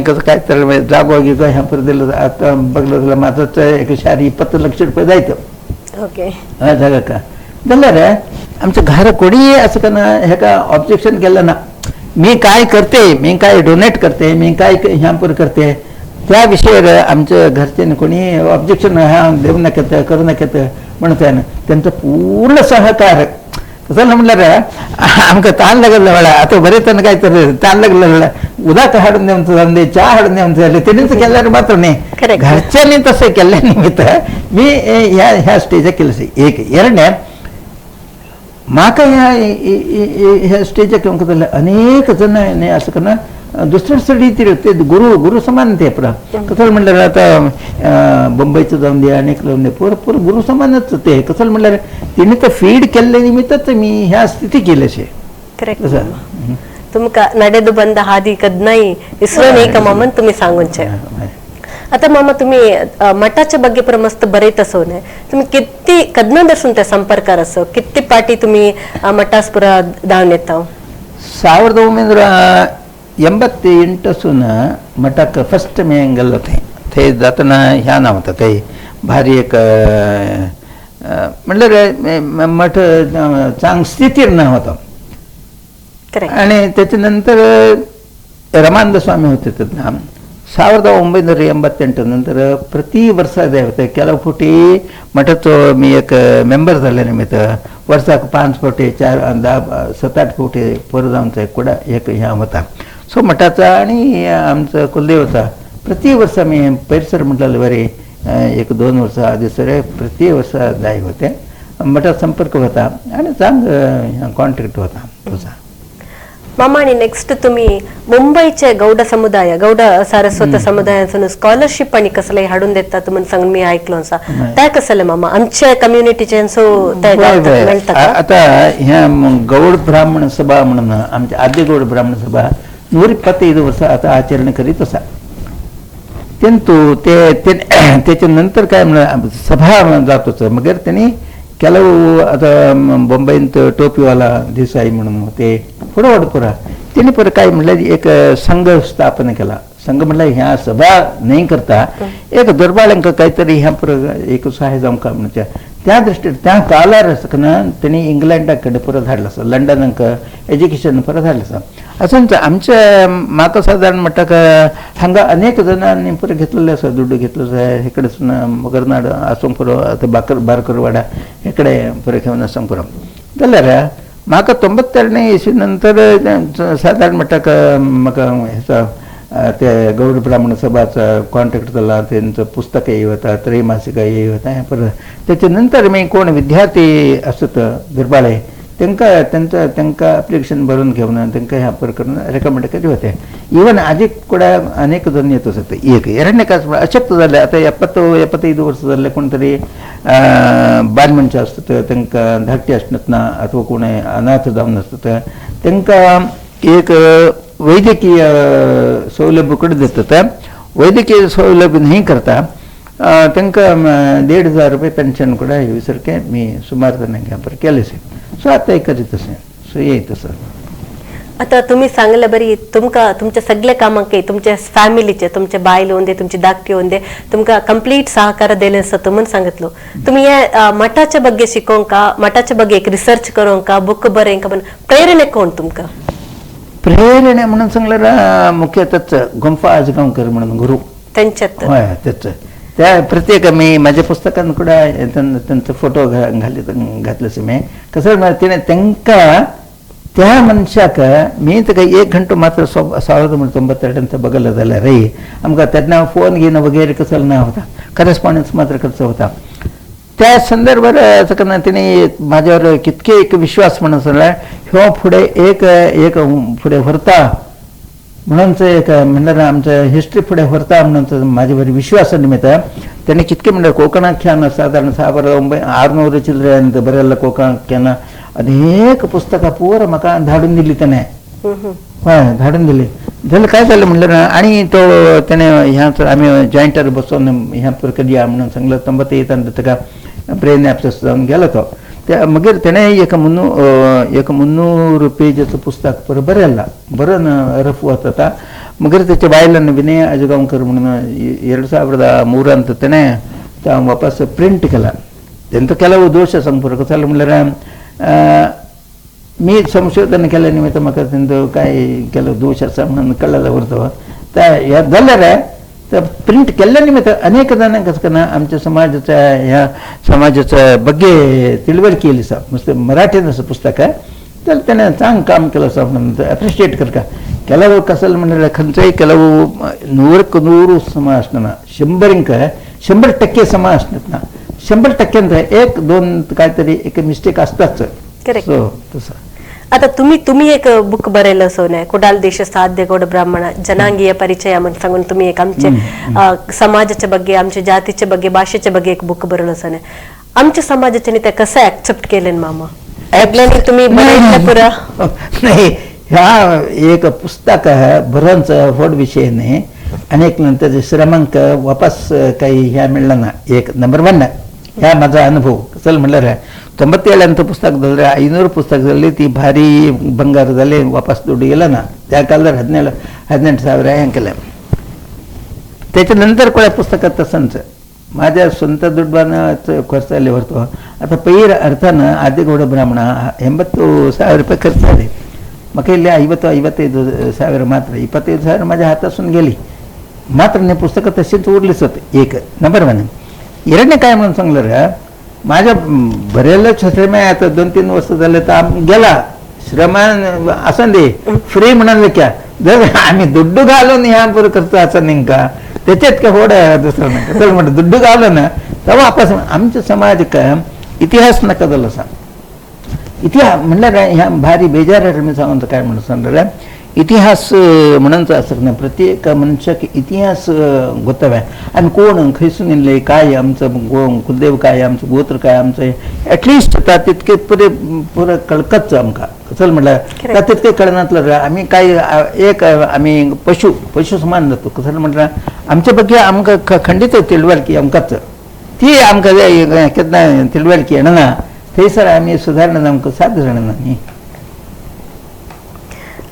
कसं काय तर जागो गिगो ह्या पर दिलं आता बघलं जाल्यार माझं एक 120 लक्ष रुपये जायचं. ओके जागा का जाल्यार आमच्या घरा कोणीय असं का ना हेका ऑब्जेक्शन केलं ना. मी काय करते मी काय डोनेट करते मी काय ह्या पर करते त्या विषयावर आमच्या घरच्यांनी कोणी ऑब्जेक्शन ह्या देऊ नका करू नका म्हणत आहे ना. त्यांचं पूर्ण सहकार कसं म्हणल्यार आमकां ताण लागले वेळा आतां बरें काय तर ताण लागले वेळा उदक हाडून दिवचं जावं च्या हाडून दिवचं जालें तेणीच केल्यार मात्र न्ही. घरच्यांनी तशें केल्ल्या निमित्त मी ह्या ह्या स्टेजाक केलें. एक ಎರಡನೇ म्हाका ह्या ह्या स्टेजाक येवंक जाल्यार अनेक जण न्ही असं करून दुसऱ्या दुसऱ्या रितीर ते गुरु गुरु समान ते पुरा कसं म्हणल्यार आता बंबईचं जाऊन दे अनेक जाऊन दे पुरा पुरा गुरु समानच ते कसं म्हणल्यार तिने तर फीड केल्ले निमित्तच मी ह्या स्थिती केलेशे. करेक्ट. तुमका ನಡೆದು ಬಂದ ಹಾದಿ ಕದ್ನಾಯಿ विसरून मामन तुम्ही सांगूनचे. आता मामा तुम्ही मठाच्या ಬಗ್ಗೆ ಪುರ मस्त बरयत असो न्ही तुम्ही किती कदना दर्शन त्या संपर्कार असो किती पाटी तुम्ही मठास पुरा धावन येता? 1988 मठाक फर्स्ट मी गेल्लो थंय थंय जातना ह्या ना होता थंय भारी एक म्हणल्यार मठ चांग स्थितीर ना होता. आणि त्याच्यानंतर रमानंद स्वामी होते तेन्ना 1988 नंतर प्रति वर्सा जाय होते ಕೆಲವು फुटी मठाचो मी एक मेंबर जाल्ले निमित्त वर्साक 5 फावटी 4 10 7-8 फावटी पुरो जावन कुडा एक ह्या वता. सो मठाचा आणि आमचा कुलदेवाचा प्रति वर्ष मी परिसर म्हटलेलं बरे 1-2 वर्षा आधी सर प्रति वर्ष जाय होते मठात संपर्क होता आणि चांगलं कॉन्टॅक्ट होता तुझा. मामा आणि नेक्स्ट तुम्ही मुंबईचे गौड समुदाय गौड सारस्वत समुदायाचं स्कॉलरशिप आणि कसले हाडून देतात म्हणून सांगून मी ऐकलो असा त्या कसले मामा आमच्या कम्युनिटीचे आता ह्या गौड ब्राह्मण सभा म्हणून आमच्या आद्य गौड ब्राह्मण सभा 125 वर्ष आता आचरण करीत असा. किंतु ते त्याच्यानंतर काय म्हणा सभा जात होतं मगर त्यांनी ಕೆಲವು आता मुंबईत टोपीवाला देसाई म्हणून होते पुढं वाढपुरा त्यांनी परत काय म्हटलं एक संघ स्थापन केला. संघ म्हटलं ह्या सभा नाही करता एक दुर्बाळांक काहीतरी ह्या पर एक सहाय्य जाऊन का म्हणजे त्या दृष्टीने त्या कालार त्यांनी इंग्लंडाकडे परत धाडलं असं लंडनाक एज्युकेशन परत धाडलं असं. असं आमच्या म्हाका साधारण म्हणटा हांगा अनेक जणांनी परत घेतलेले आसा दुड्डू घेतलो आसा हेकडे मगरनाड आसूंक पुरो आतां बाकर बारकरवाडा हेकडे परत घेवन आसूंक पुरो जाल्यार म्हाका 92 इसवी नंतर साधारण म्हणटा म्हाका हेचो ते गौड ब्राह्मण सभाचा कॉन्टॅक्ट जाला त्यांचं पुस्तकही होता त्रैमासिकही होता हें परत त्याच्या नंतर मी कोण विद्यार्थी आसत दुर्बाळे तांकां तांचो तांकां एप्लिकेशन भरून घेवन तांकां ह्या पर करून रेकमेंड करी होते. इवन आजीक ಕೂಡ अनेक जण येत आसत. एक ಎರಡನೇ कास अशक्त जाले आतां 70-75 वर्सां जाल्ले कोण तरी बायल मनशां आसतात तांकां धाकटी आसतात ना अथवा कोण अनाथ जावन आसतात तांकां एक वैद्यकीय सौलभ्य कडे देतात. वैद्यकीय सौलभ्य नाही करता तांकां 1500 रुपये पेन्शन ಕೂಡ हे सारकें मी सुमार जाणांक पर केलें. सो आतां करीत अशें सो येयत आसा. आता तुम्ही सांगले बरी तुमका तुमच्या सगळ्या कामाक तुमच्या फॅमिलीचे तुमचे बायल होंदे तुमची धाकटी होंदे तुमका कंप्लीट सहकार दिले आसा म्हणून सांगितलो. तुम्ही या मठाच्या ಬಗ್ಗೆ शिकोंका मठाच्या ಬಗ್ಗೆ एक रिसर्च करोंका बुक बरेंका पण प्रेरणा कोण तुमका? प्रेरणा म्हणून सांगल्यार मुख्य तच गुंफा आजगांवकर म्हणून गुरु त्यांच्यात हय तेच त्या प्रत्येक मी माझ्या पुस्तकान ಕೂಡ त्यांचा फोटो घातले मी कसं म्हळ्यार तिणें तांकां त्या मनशाक मी ताका 1 घंटो मात्र 1992 बघितलं जाल्यार रे आमकां तेन्ना फोन घेन वगैरे कसलो ना होता करस्पॉन्डन्स मात्र करचो होता. त्या संदर्भार ताका तिणें म्हाज्यावर कितके एक विश्वास म्हणून सांगल्यार ह्यो फुडें एक एक फुडें व्हरता म्हणून एक म्हणल्यार आमचं हिस्ट्री फुडें व्हरता म्हणून म्हाजे विश्वासा निमित्त त्याने कितके म्हणल्यार कोकणाख्यान साधारण 1900 चिल्लरे बरयल्लें कोकणाख्यान अनेक पुस्तकां पुरा म्हाका धाडून दिली त्याने. हय धाडून दिली जाल्यार काय जालें म्हणल्यार आनी तो तेणें ह्या आमी जॉयंटार बसोवन ह्या करया म्हणून सांगलें 98 ताका ब्रेन ॲब्सेस जावन गेलो तो. त्या मगीर तेणें एक 300 पेजाचो पुस्तक पर बरयला बरोवन रफ वता. मगीर त्याच्या बायलान विनय आजगांवकर म्हणून 2003 अंत तेणें वापस प्रिंट केला. तेंचो ಕೆಲವು दोश सांग पुरो कसं जालें म्हणल्यार मी संशोधन केल्या निमित्त म्हाका तेंचो काय ಕೆಲವು दोश आसा म्हणून कळ्ळें उरता त्या जाल्यार तर प्रिंट केल्ल्या निमित्त अनेक जाणांक कसं करना आमच्या समाजाच्या ह्या समाजाच्या ಬಗ್ಗೆ ತಿಳುವಳಿಕೆ येयली आसा. मस्त मराठीन आसा पुस्तक जाल्यार तेणें चांग काम केलं आसा म्हणून एप्रिशिएट करता. ಕೆಲವು कसं म्हणल्यार खंयचोय ಕೆಲವು 100ಕ್ಕೆ 100 समा आसना 100 100% समा आसनात ना 100% ಅಂದ್ರೆ 1-2 काहीतरी एक मिस्टेक असताच. सो तसं आता तुम्ही तुम्ही एक बुक बरयलं सोन्या कुडाल देशस्थ आद्य गौड ब्राह्मण जनांगीय परिचय म्हणून सांगून तुम्ही एक आमचे समाजाच्या ಬಗ್ಗೆ आमच्या जातीच्या ಬಗ್ಗೆ भाषेच्या ಬಗ್ಗೆ एक बुक बरवलं सोन्या आमच्या समाजाच्या ते कसं ऍक्सेप्ट केले मामा ऐकल्याने तुम्ही बरयलं पुरा? नाही ह्या एक पुस्तक बरोवंच व्हड विषय न्ही अनेक नंतर श्रमांक वापस काही ह्या मेळ्ळा ना एक नंबर 1 ह्या माझा अनुभव कसं म्हणल्यार 97 पुस्तक जाल्यार 500 पुस्तक जाली ती भारी ಬಂಗಾರ जाले वापस दुड्डू येयला ना त्या काळार 17-18,000 हें केलें. त्याच्या नंतर कोणा पुस्तकात तसंच माझ्या स्वतः दुड्डान खर्च आले वरतो. आता पयर अर्थान आद्यगौड ब्राह्मण 80,000 रुपये खर्च आले म्हाका इल्ले 50-55,000 मात्र 25,000 माझ्या हातासून गेली मात्र नाही पुस्तकं तशीच उरलीच होते. एक नंबर 1. ಎರಡನೇ काय म्हणून सांगल्यार माझ्या बरयल्लेच श्रम आतां 2-3 वर्सां जाले तर गेला श्रमान आसा दी फ्री म्हणून लेख्या जर आमी दुड्डू घालून ह्या बरं करता आसा नेमका त्याच्यात काय होड दुसरं नाका. चल म्हणटा दुड्डू घालून तेव्हा वापस आमच्या समाज काय इतिहास नाका जालो आसा. इतिहास म्हणल्यार ह्या भारी बेजार मी सांगून काय म्हणून सांगलें इतिहास म्हणून आसत ना प्रत्येक मनशाक इतिहास गोतव्य आनी कोण खंयसून येयले काय आमचं कुलदेव काय आमचं गोत्र काय आमचं एटलिस्ट ता तितके पुरे पुरे कळकच आमकां. चल म्हटल्यार ता तितके कळनातलं आमी काय एक आमी पशु पशु समान जातो. कसं म्हटल्यार आमच्या ಬಗ್ಗೆ आमकां खंडीत तिळवळकी आमकांच ती आमकां केन्ना तिळवळकी येणना थंयसर आमी सुदारणा आमकां साध्य जाणना न्ही.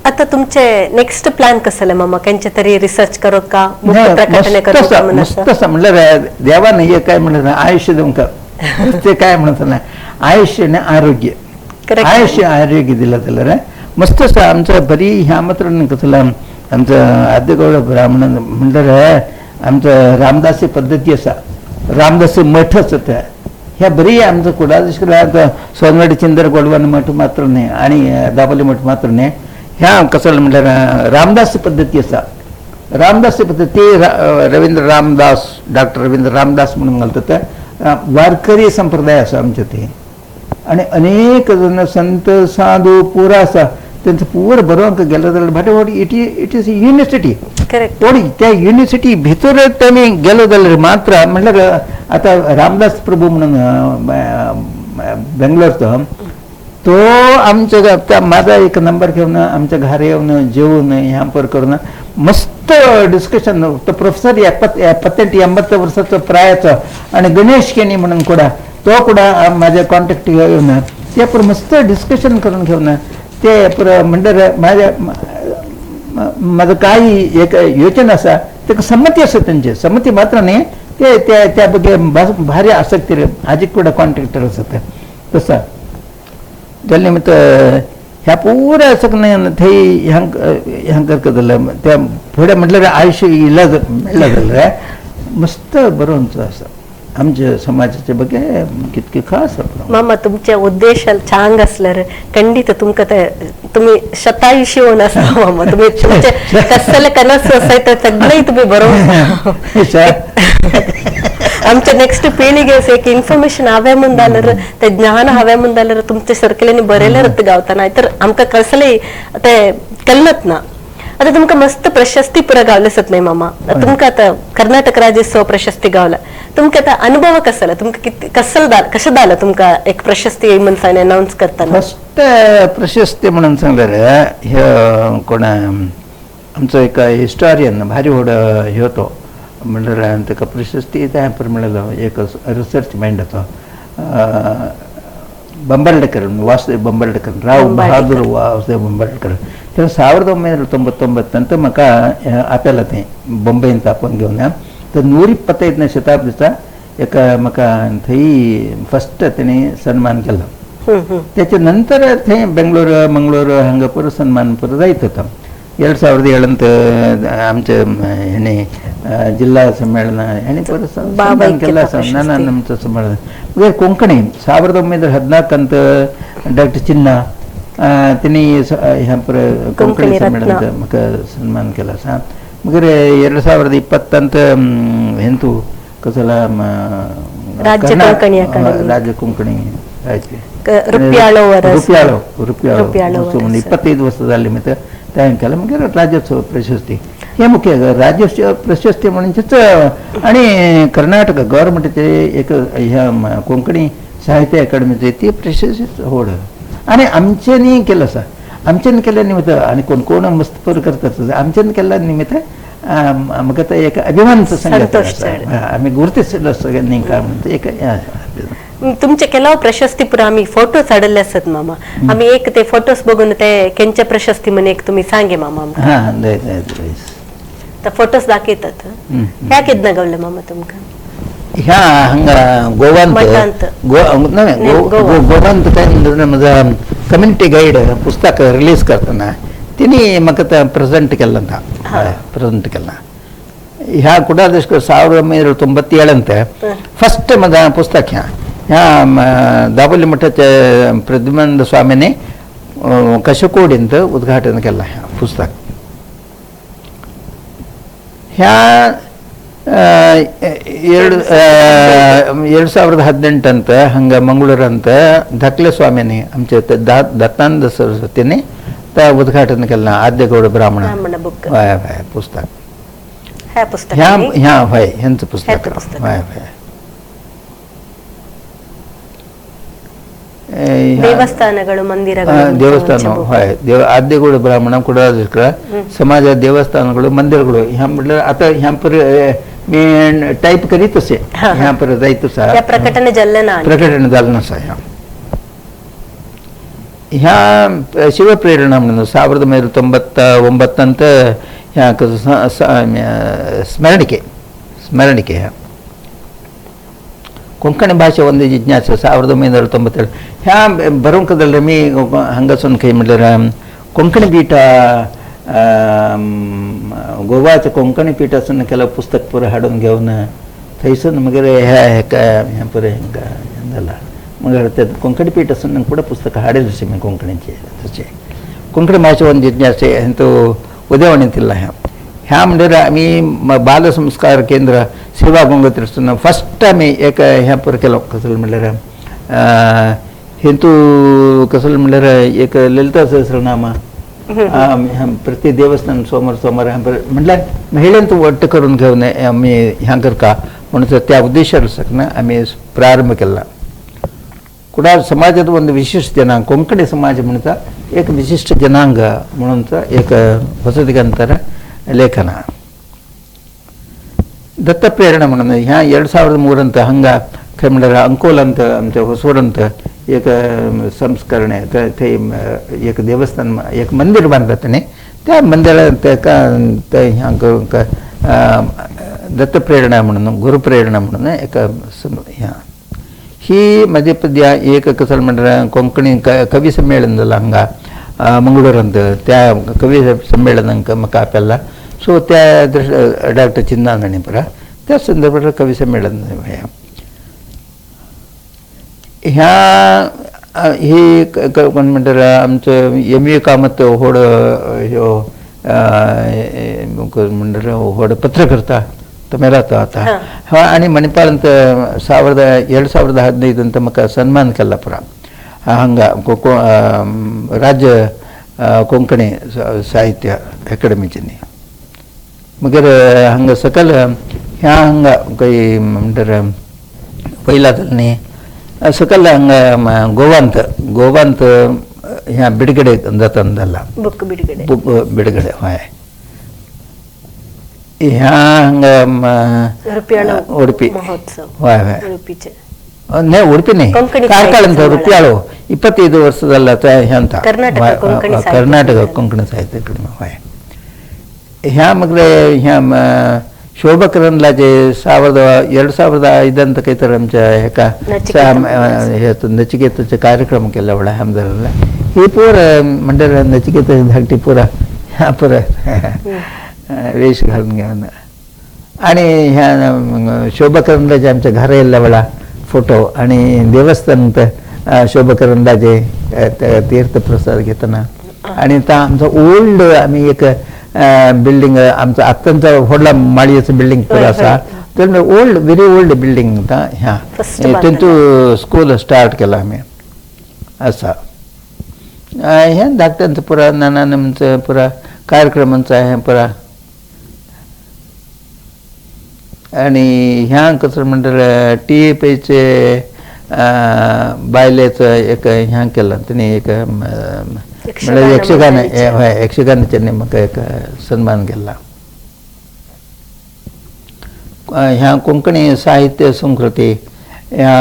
आता तुमचे नेक्स्ट प्लॅन कसले मामा? केंचे तरी रिसर्च करो का प्रकटने करो का? मस्त म्हणल्यार देवान हे काय म्हणलं आयुष्य तुमकां ते काय म्हणत ना आयुष्य आनी आरोग्य, आयुष्य आरोग्य दिलं जाल्यार मस्त आसा. आमचं बरी ह्या मात्र कसलं आमचं आद्यगौड ब्राह्मण म्हणल्यार आमचं रामदासी पद्दती आसा, रामदासी मठ आसा त्या ह्या बरी आमचं कुडाळ सोनवाडी चिंदर गोडवान मठ मात्र न्ही आनी दाबोली मठ मात्र न्ही, ह्या कसं म्हणल्यार रामदास पद्दती आसा. रामदास पद्दती रवींद्र रामदास डॉक्टर रवींद्र रामदास म्हणून घालतात वारकरी संप्रदाय आसा आमचे ते आनी अनेक जण संत साधू पुरा आसा तेंचो पूर बरोवंक गेलो जाल्यार भाटे what it it is university. पूण त्या युनिव्हर्सिटी भितर तेमी गेलो जाल्यार मात्र म्हणल्यार आतां रामदास प्रभू म्हणून बेंगलोरचो तो आमच्या त्या माझा एक नंबर घेऊन आमच्या घरा येवन जेवून ह्या पर करून मस्त डिस्कशन. तो प्रोफेसर 78 वर्साचो प्रायाचो आनी गणेश केणी म्हणून कुडा तो कुडा माझ्या कॉन्टॅक्ट घेवन ते पर मस्त डिस्कशन करून घेवन ते पर म्हणल्यार माझ्या माझं काही एक योजना आसा ताका संमती आसा तेंचे संमती मात्र न्ही ते त्या ಬಗ್ಗೆ भारी आसक्ती आजीक कुडा कॉन्ट्रॅक्टर आसा ते तसा त्या निमित्त ह्या पुरा सगळें थंय ह्यांक करता जाल्यार त्या फुडें म्हटल्यार आयुष्य इलाज मेळ्ळा जाल्यार मस्त बरोवंचो आसा आमच्या समाजाचे ಬಗ್ಗೆ कितके खास. मामा तुमचे उद्देश चांग असल्यार खंडित तुमकां ते तुमी शतायुषी होऊन आसा मामा. तुमी तुमचे कसले कनस आसाय ते सगळे तुमी बरोवन आमच्या नेक्स्ट पिळगेस एक इन्फॉर्मेशन हांवें म्हणल्यार ते ज्ञान हांवें म्हणल्यार तुमचे सर्कलेनी बरयल्यार गावता नाही तर आमकां कसले ते कळत ना. आता तुमकां मस्त प्रशस्ती पुरा गावले आसत न्ही मामा? तुमकां आतां कर्नाटक राज्योत्सव प्रशस्ती गावला, तुमकां आतां अनुभव कसो जाला? तुमकां कितें कसो कशें जालें तुमकां एक प्रशस्ती म्हणून अनाउन्स करतना? फस्ट प्रशस्ती म्हणून सांगल्यार हे कोण आमचो एक हिस्टोरियन भारी व्हड ह्यो तो म्हणल्यार ताका प्रशस्ती त्या मेळ्ळो एक रिसर्च मायंडाचो बंबर्डकर वासुदेव बंबर्डकर राव बहादूर वासुदेव बंबर्डकर तर 1999 म्हाका आपयला तें बॉम्बेंत आपोवन घेवन तर 125ನೇ शताब्दीचा एक म्हाका थंय फस्ट तेणी सन्मान केलो. त्याच्या नंतर थंय बेंगलोर मंगळूर हांगा पुरो सन्मान पुरो जायत होता. 2007 आमचे हेणे जिल्हा सम्मेलन हेणे पुरो सन्मान केला आसा. ना आमचं सम्मेलन मागीर कोंकणी 1914 डॉक्टर चिन्ना तेणी ह्या पुरो कोंकणी सम्मेलनांत म्हाका सन्मान केला आसा. मागीर 2020 हेंतू कसला राज्य कोंकणी अकादमी राज्य कोंकणी राज्य रुपयाळो रुपयाळो रुपयाळो 25 वर्सां जाली मागीर तें केलें. मागीर राज्योत्सव प्रशस्ती हे मुख्य राज्योत्सव प्रशस्ती म्हणजेच आनी कर्नाटक गव्हर्मेंटाचे एक ह्या कोंकणी साहित्य अकादमीचे ती प्रशस्ती व्हड आनी आमच्यांनी केलं आसा. आमच्यान केल्ल्या निमित्त आनी कोण कोण मस्त पर करतात आमच्यान केल्ल्या निमित्त म्हाका तो एक अभिमानाचो संगत आमी गुर्तीस सगळ्यांनी काय म्हणटा एक. तुमचे ಕೆಲವು प्रशस्ती पुरा आमी फोटोज हाडिल्ले आसत मामा, आमी एक ते फोटोज बघून ते केंचे प्रशस्ती म्हण एक तुमी सांगे मामा. हां ते फोटोज दाखयतात. ह्या केन्ना गावले मामा तुमकां? ह्या हांगा गोवांत गोवांत काय म्हजा कम्युनिटी गायड पुस्तक रिलीज करतना तिने म्हाका ते प्रेझेंट केल्लें प्रेझेंट केल्लां. ह्या कुडाळ 1997 फस्ट म्हजा पुस्तक ह्या ह्या दाबोली मठाच्या प्रद्युम्नानंद स्वामींनी कशकोडींत उद्घाटन केलां ह्या पुस्तक. ह्या 2018 ಅಂತ ಹಂಗೆ ಮಂಗಳೂರಂತ ಧಕ್ಲೆ ಸ್ವಾಮಿನಿ आमचे दत्तानंद सरस्वतीने त्या उद्घाटन केलं आद्यगौड ब्राह्मण ब्राह्मण बुक. हय हय पुस्तक ह्या पुस्तक ह्या ह्या हय ह्यांचं पुस्तक ह्याचं पुस्तक. हय हय. ದೇವಸ್ಥಾನಗಳು ಮಂದಿರಗಳು ದೇವಸ್ಥಾನ हय आद्यगौड ब्राह्मण कुडाळ समाज देवस्थानಗಳು मंदिरಗಳು ह्या म्हटलं आता ह्या पर मी टाईप करीत असे ह्या पर जायत आसा ह्या प्रकटन जाल्लें ना प्रकटन जालें नासा. ह्या ह्या शिवप्रेरणा म्हणून 1999 ह्या स्मरणिके स्मरणिके ह्या कोंकणी भाषे ಒಂದು ಜಿಜ್ಞಾಸೆ 1997 ह्या बरोवंक जाल्यार मी हांगासून खंय म्हटल्यार कोंकणी पीठ गोवाचे कोंकणी पीठासून केलं पुस्तक पुरो हाडून घेवन थंयसून मागीर ह्या हेका हें पुरो हेंका हें जालां. मगीर ते कोंकणी पीठासून ಕೂಡ ಪುಸ್ತಕ हाडिल्लें मी कोंकणीचे तशें कोंकणी भाशे ಒಂದು ಜಿಜ್ಞಾಸೆ ಅಂತೂ उदयवाणींतिल्ला. ह्या ह्या म्हणल्यार आमी बालसंस्कार केंद्र सेवा गंगोत्रीसून फस्ट आमी एक ह्या पुरो केलो कसलें म्हणल्यार हेतू कसलें म्हणल्यार एक ललिता सहस्रनाम प्रति देवस्थान सोमवार सोमवार म्हटल्यार महिलांत ಒಟ್ಟು करून घेवन आमी ह्या करता म्हणून त्या उद्देशान सकन आमी प्रारंभ केला. कुडाळ समाजात ಒಂದು ವಿಶಿಷ್ಟ ಜನಾಂಗ ಕೊಂಕಣಿ ಸಮಾಜ म्हणता एक ವಿಶಿಷ್ಟ ಜನಾಂಗ म्हणून एक ಹೊಸದಿಗಂತರ ಲೇಖನ. दत्तप्रेरणा म्हणून ह्या 2003 ಅಂತ हंगा खंय म्हणल्यार अंकोल ಅಂತ आमच्या होसवड ಅಂತ एक संस्करण थंय एक देवस्थान एक मंदिर बांदलां तेणी त्या मंदिरात ताका ह्या दत्तप्रेरणा म्हणून गुरुप्रेरणा म्हणून एक ह्या ही म्हजे पद्या एक कसं म्हणल्यार कोंकणी कवी संमेलन जालां हांगा मंगळूरांत त्या कवी संमेलनाक म्हाका आपयला. सो त्या डॉक्टर चिन्नानंद पुरा त्या संदर्भात कवी संमेलन ह्या ह्या ही कोण म्हणटात आमचो एम ए कामत व्हड ह्यो म्हणटात व्हड पत्रकर्ता तो मेला तो आता. हा आनी मणिपालांत 2015 ಅಂತ म्हाका सन्मान केला पुरा हांगा राज्य कोंकणी साहित्य अकादमीच्यानी. मगीर हांगा सकल ह्या हांगा खंय म्हणटात पयला न्ही सकल हांगा गोवांत गोवांत ह्या बिडगडे जाता जाला बुक बिडगडे बुक बिडगडे हय ह्या हांगा उडपी महोत्सव हय हय उडपीचे न्हय उडपी न्ही ಕಾರ್ಕಳ ಅಂತ ರುಪ್ಯಾಳು 25 ವರ್ಷದಲ್ಲ ಅಂತ कर्नाटक कोंकणी साहित्य अकादमी हय. ह्या मगले ह्या शोभा करंदलाजे 2005 ಅಂತ ಕೈತರ आमच्या हेका नचिकेताचे कार्यक्रम केला व्हडा आमदाराला ही पोर म्हणल्यार नचिकेता धाकटी पुरा ह्या पुरा वेश घालून घेवन आणि ह्या शोभा करंदलाजे आमच्या घरा येयल्ल्या वेळा फोटो आणि देवस्थान शोभा करंदलाजे तीर्थप्रसाद घेतना आणि तो आमचो ओल्ड आमी एक बिल्डिंग आमचो आत्तांचो व्हडला माळयेचो बिल्डिंग पुरो आसा तर ओल्ड व्हेरी ओल्ड बिल्डिंग ह्या तेंतू स्कूल स्टार्ट केला आमी आसा. ह्या धाकट्यांचो पुरा नानांचो पुरा कार्यक्रमांचो हें पुरा आणि ह्या कसं म्हणटात टी ए पीचे बायलेचो एक ह्या केला तेणी एक म्हणल्यार यक्षगान हय यक्षगानाचें म्हाका एक सन्मान केला. ह्या कोंकणी साहित्य संस्कृती ह्या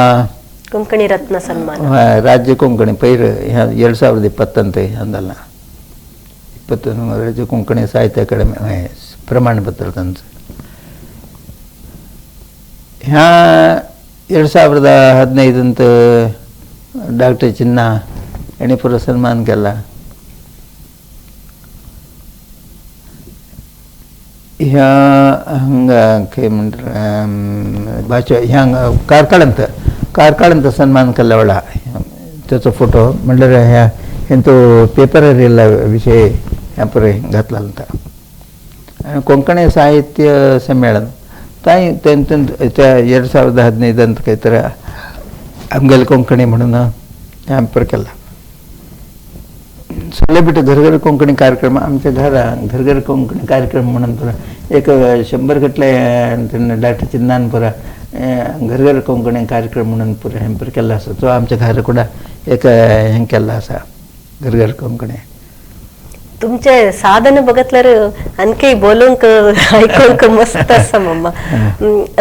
कोंकणी रत्न सन्मान हय राज्य कोंकणी पयर ह्या 2020 ಅಂತ जाला 21 राज्य कोंकणी साहित्य अकादमी हय प्रमाणपत्र तांचो. ह्या 2015 ಅಂತ डॉक्टर चिन्ना हेणी पुरो सन्मान केला. ह्या हांगा खंय म्हणटा भाशा ह्या कार्कळांत ಕಾರ್ಕಳಂತ ಸನ್ಮಾನ केल्ल्या वेळा त्याचो फोटो म्हणल्यार ह्या हेंचो पेपरार येयल्ला विशय ह्या पळय घातला आनी कोंकणी साहित्य संमेलन तांय त्या 2015 काही तर आमगेले कोंकणी म्हणून ह्या पर केला. सेलिब्रिटी घर घर कोंकणी कार्यक्रम आमच्या घरा घर घर कोंकणी कार्यक्रम म्हणून पुरा एक 100 गटले डॉक्टर चिन्नान पुरा घर घर कोंकणी कार्यक्रम म्हणून पुरा हें पुरा केल्लो आसा. तो आमच्या घरा कुडा एक हें केल्लो आसा घर घर कोंकणी. तुमचे साधन बघितल्यार आणखी बोलूंक आयकूंक मस्त आसा मम्मा.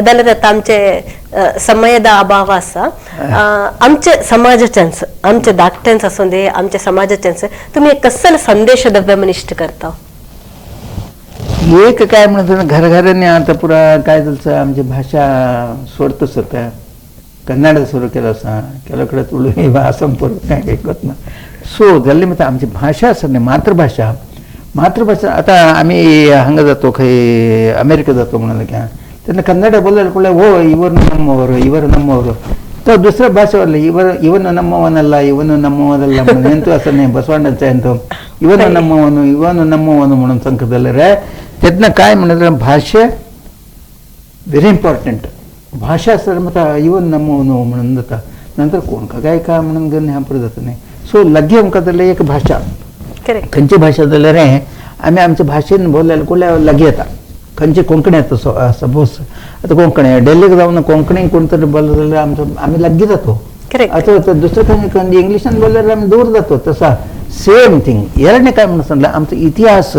जाल्यार आतां आमचे समयದ अभाव आसा. आमचे समाजाच्यांच आमचे धाकट्यांच आसूं दे आमच्या समाजाच्यांच तुमी एक कसलो संदेश दव्या म्हण इश्ट करता? एक काय म्हणतो घरघरांनी आता पुरा काय जालें आमची भाशा सोडतच होता. कन्नड सुरू केलं आसा केलो कडेन तुळू आसाम पुरो काय ऐकत ना. सो जाल्ले म्हणटा आमची भाशा आसा न्ही मातृभाशा मातृभाशा. आतां आमी हांगा जातो खंय अमेरिका जातो म्हणून की तेन्ना कन्नड बोलले कुठले हो ಇವರು ನಮ್ಮವರು ಇವರು ನಮ್ಮವರು. तो दुसऱ्या भाषेवरले ಇವನು ನಮ್ಮವನಲ್ಲ ಇವನು ನಮ್ಮವನಲ್ಲ म्हणून हेंतू आसा न्ही बसवण्णाचो हेंतू ಇವನು ನಮ್ಮವನು ಇವನು ನಮ್ಮವನು म्हणून सांगता जाल्यार तेन्ना काय म्हणत भाशे व्हेरी इम्पॉर्टंट. भाशा आसल्यार मात ಇವನು ನಮ್ಮವನು म्हणून जाता. नंतर कोण काय काय म्हणून घेवन हें पुरो जाता न्ही. सो लागीं आमकां जाल्यार एक भाशा खंयची भाशा जाल्यार आमी आमच्या भाशेन बोलल्यार कुठल्या लागीं येता. खंयची कोंकणी आतां सपोज आतां कोंकणी डेल्लीक जावन कोंकणी कोण तरी बोललो जाल्यार आमचो आमी लागीं जातो. आतां दुसरें खंय खंय इंग्लिशान बोलल्यार आमी दूर जातो. तसा सेम थिंग. ಎರडನೇ काय म्हणून सांगलें आमचो इतिहास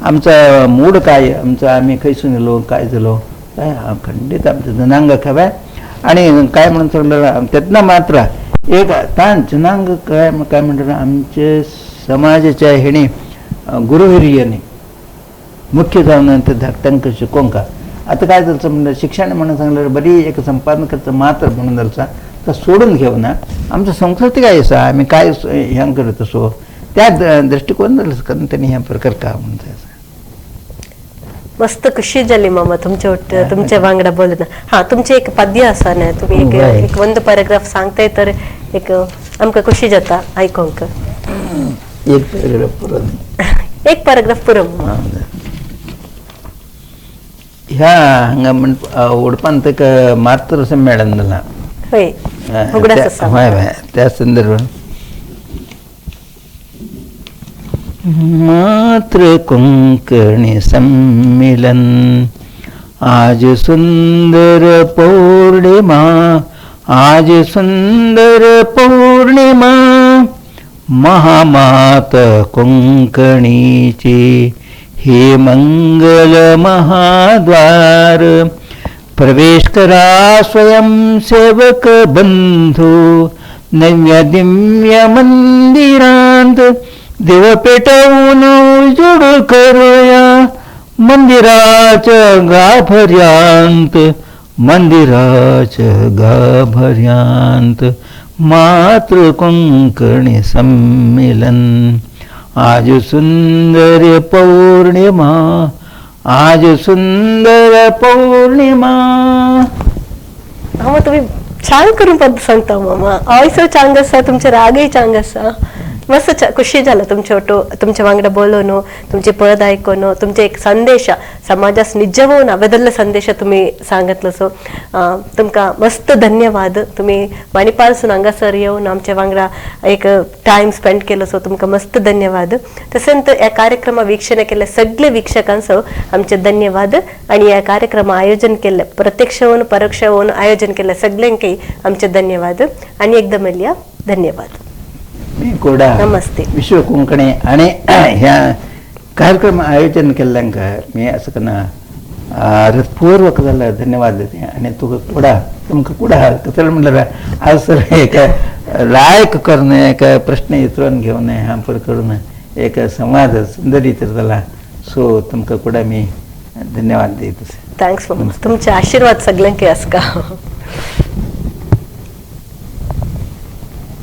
आमचा मूड काय आमचा आमी खंयसून येयलो काय जालो काय खंडीत आमचं जनांग खंय आणि काय म्हणून सांगलें तेन्ना मात्र एक तान जनांग काय काय म्हणटात आमचे समाजाच्या हेणी गुरुहिरियांनी मुख्य जावन ते धाकट्यांक शिकोवंक. आतां काय जालें म्हणल्यार शिक्षण म्हणून सांगल्यार बरी एक संपादन करता मात्र म्हणून जालें तर सोडून घेवना आमचो संस्कृती काय आसा आमी काय हें करता सो त्या दृष्टिकोन जालें तेणी हें प्रकार का म्हणून आसा. मस्त खुशी जाली मामा तुमच्या ಒಟ್ಟು तुमच्या वांगडा बोलून. हा तुमचे एक पद्य आसा न्ही तुमी एक एक ಒಂದು पॅराग्राफ सांगताय तर एक आमकां खुशी जाता आयकोंक. एक पॅराग्राफ पुरो. एक पॅराग्राफ पुरो. ह्या हांगा म्हण उडपांत एक मातृ संमेलन जालां. हय उगडास आसा. हय हय त्या संदर्भात मातृ कोंकणी संमेलन आज सुंदर पौर्णिमा आज सुंदर पौर्णिमा महामात कोंकणीची हे मंगल महाद्वार प्रवेश करा स्वयंसेवक बंधू नव्या दिव्य मंदिरांत देव पेटवून उजोड करूया मंदिराच्या गाभऱ्यांत मंदिराच्या गाभऱ्यांत मातृ कोंकणी संमेलन आज सुंदर पौर्णिमा आज सुंदर पौर्णिमा. मामा तुम्ही छान करून पद सांगता मामा. ऑयसो चांग आसा तुमचे रागय चांग आसा. मस्त खुशी जाला तुमच्या ಒಟ್ಟು तुमच्या वांगडा बोलून तुमचे पद आयकून तुमचे एक संदेश समाजास निजवून अवेदल्ले संदेश तुम्ही सांगितलं. सो तुमकां मस्त धन्यवाद. तुम्ही मणिपालसून हांगासर येवन आमच्या वांगडा एक टायम स्पेंड केलो. सो तुमकां मस्त धन्यवाद. तशेंच ह्या कार्यक्रमा वीक्षणे केल्ले सगळे वीक्षकांचो आमचे धन्यवाद. आनी ह्या कार्यक्रमा आयोजन केल्ले प्रत्यक्ष होवन परोक्ष होवन आयोजन केल्ले सगळ्यांकय आमचे धन्यवाद. आनी एकदा मेळया. धन्यवाद. मी कोडा नमस्ते. विश्व कोंकणी आणि ह्या कार्यक्रम आयोजन केल्ल्यांक मी असं कना हृदपूर्वक जाल्यार धन्यवाद दिता. आनी तुका कुडा तुमकां कुडा कसं म्हणल्यार आज सर एक लायक करून एक प्रश्न विचारून घेवन हांपर करून एक संवाद सुंदर रितीर जाला. सो तुमकां कुडा मी धन्यवाद दिता. Thanks मामा. तुमचे आशीर्वाद सगळ्यांक आसका.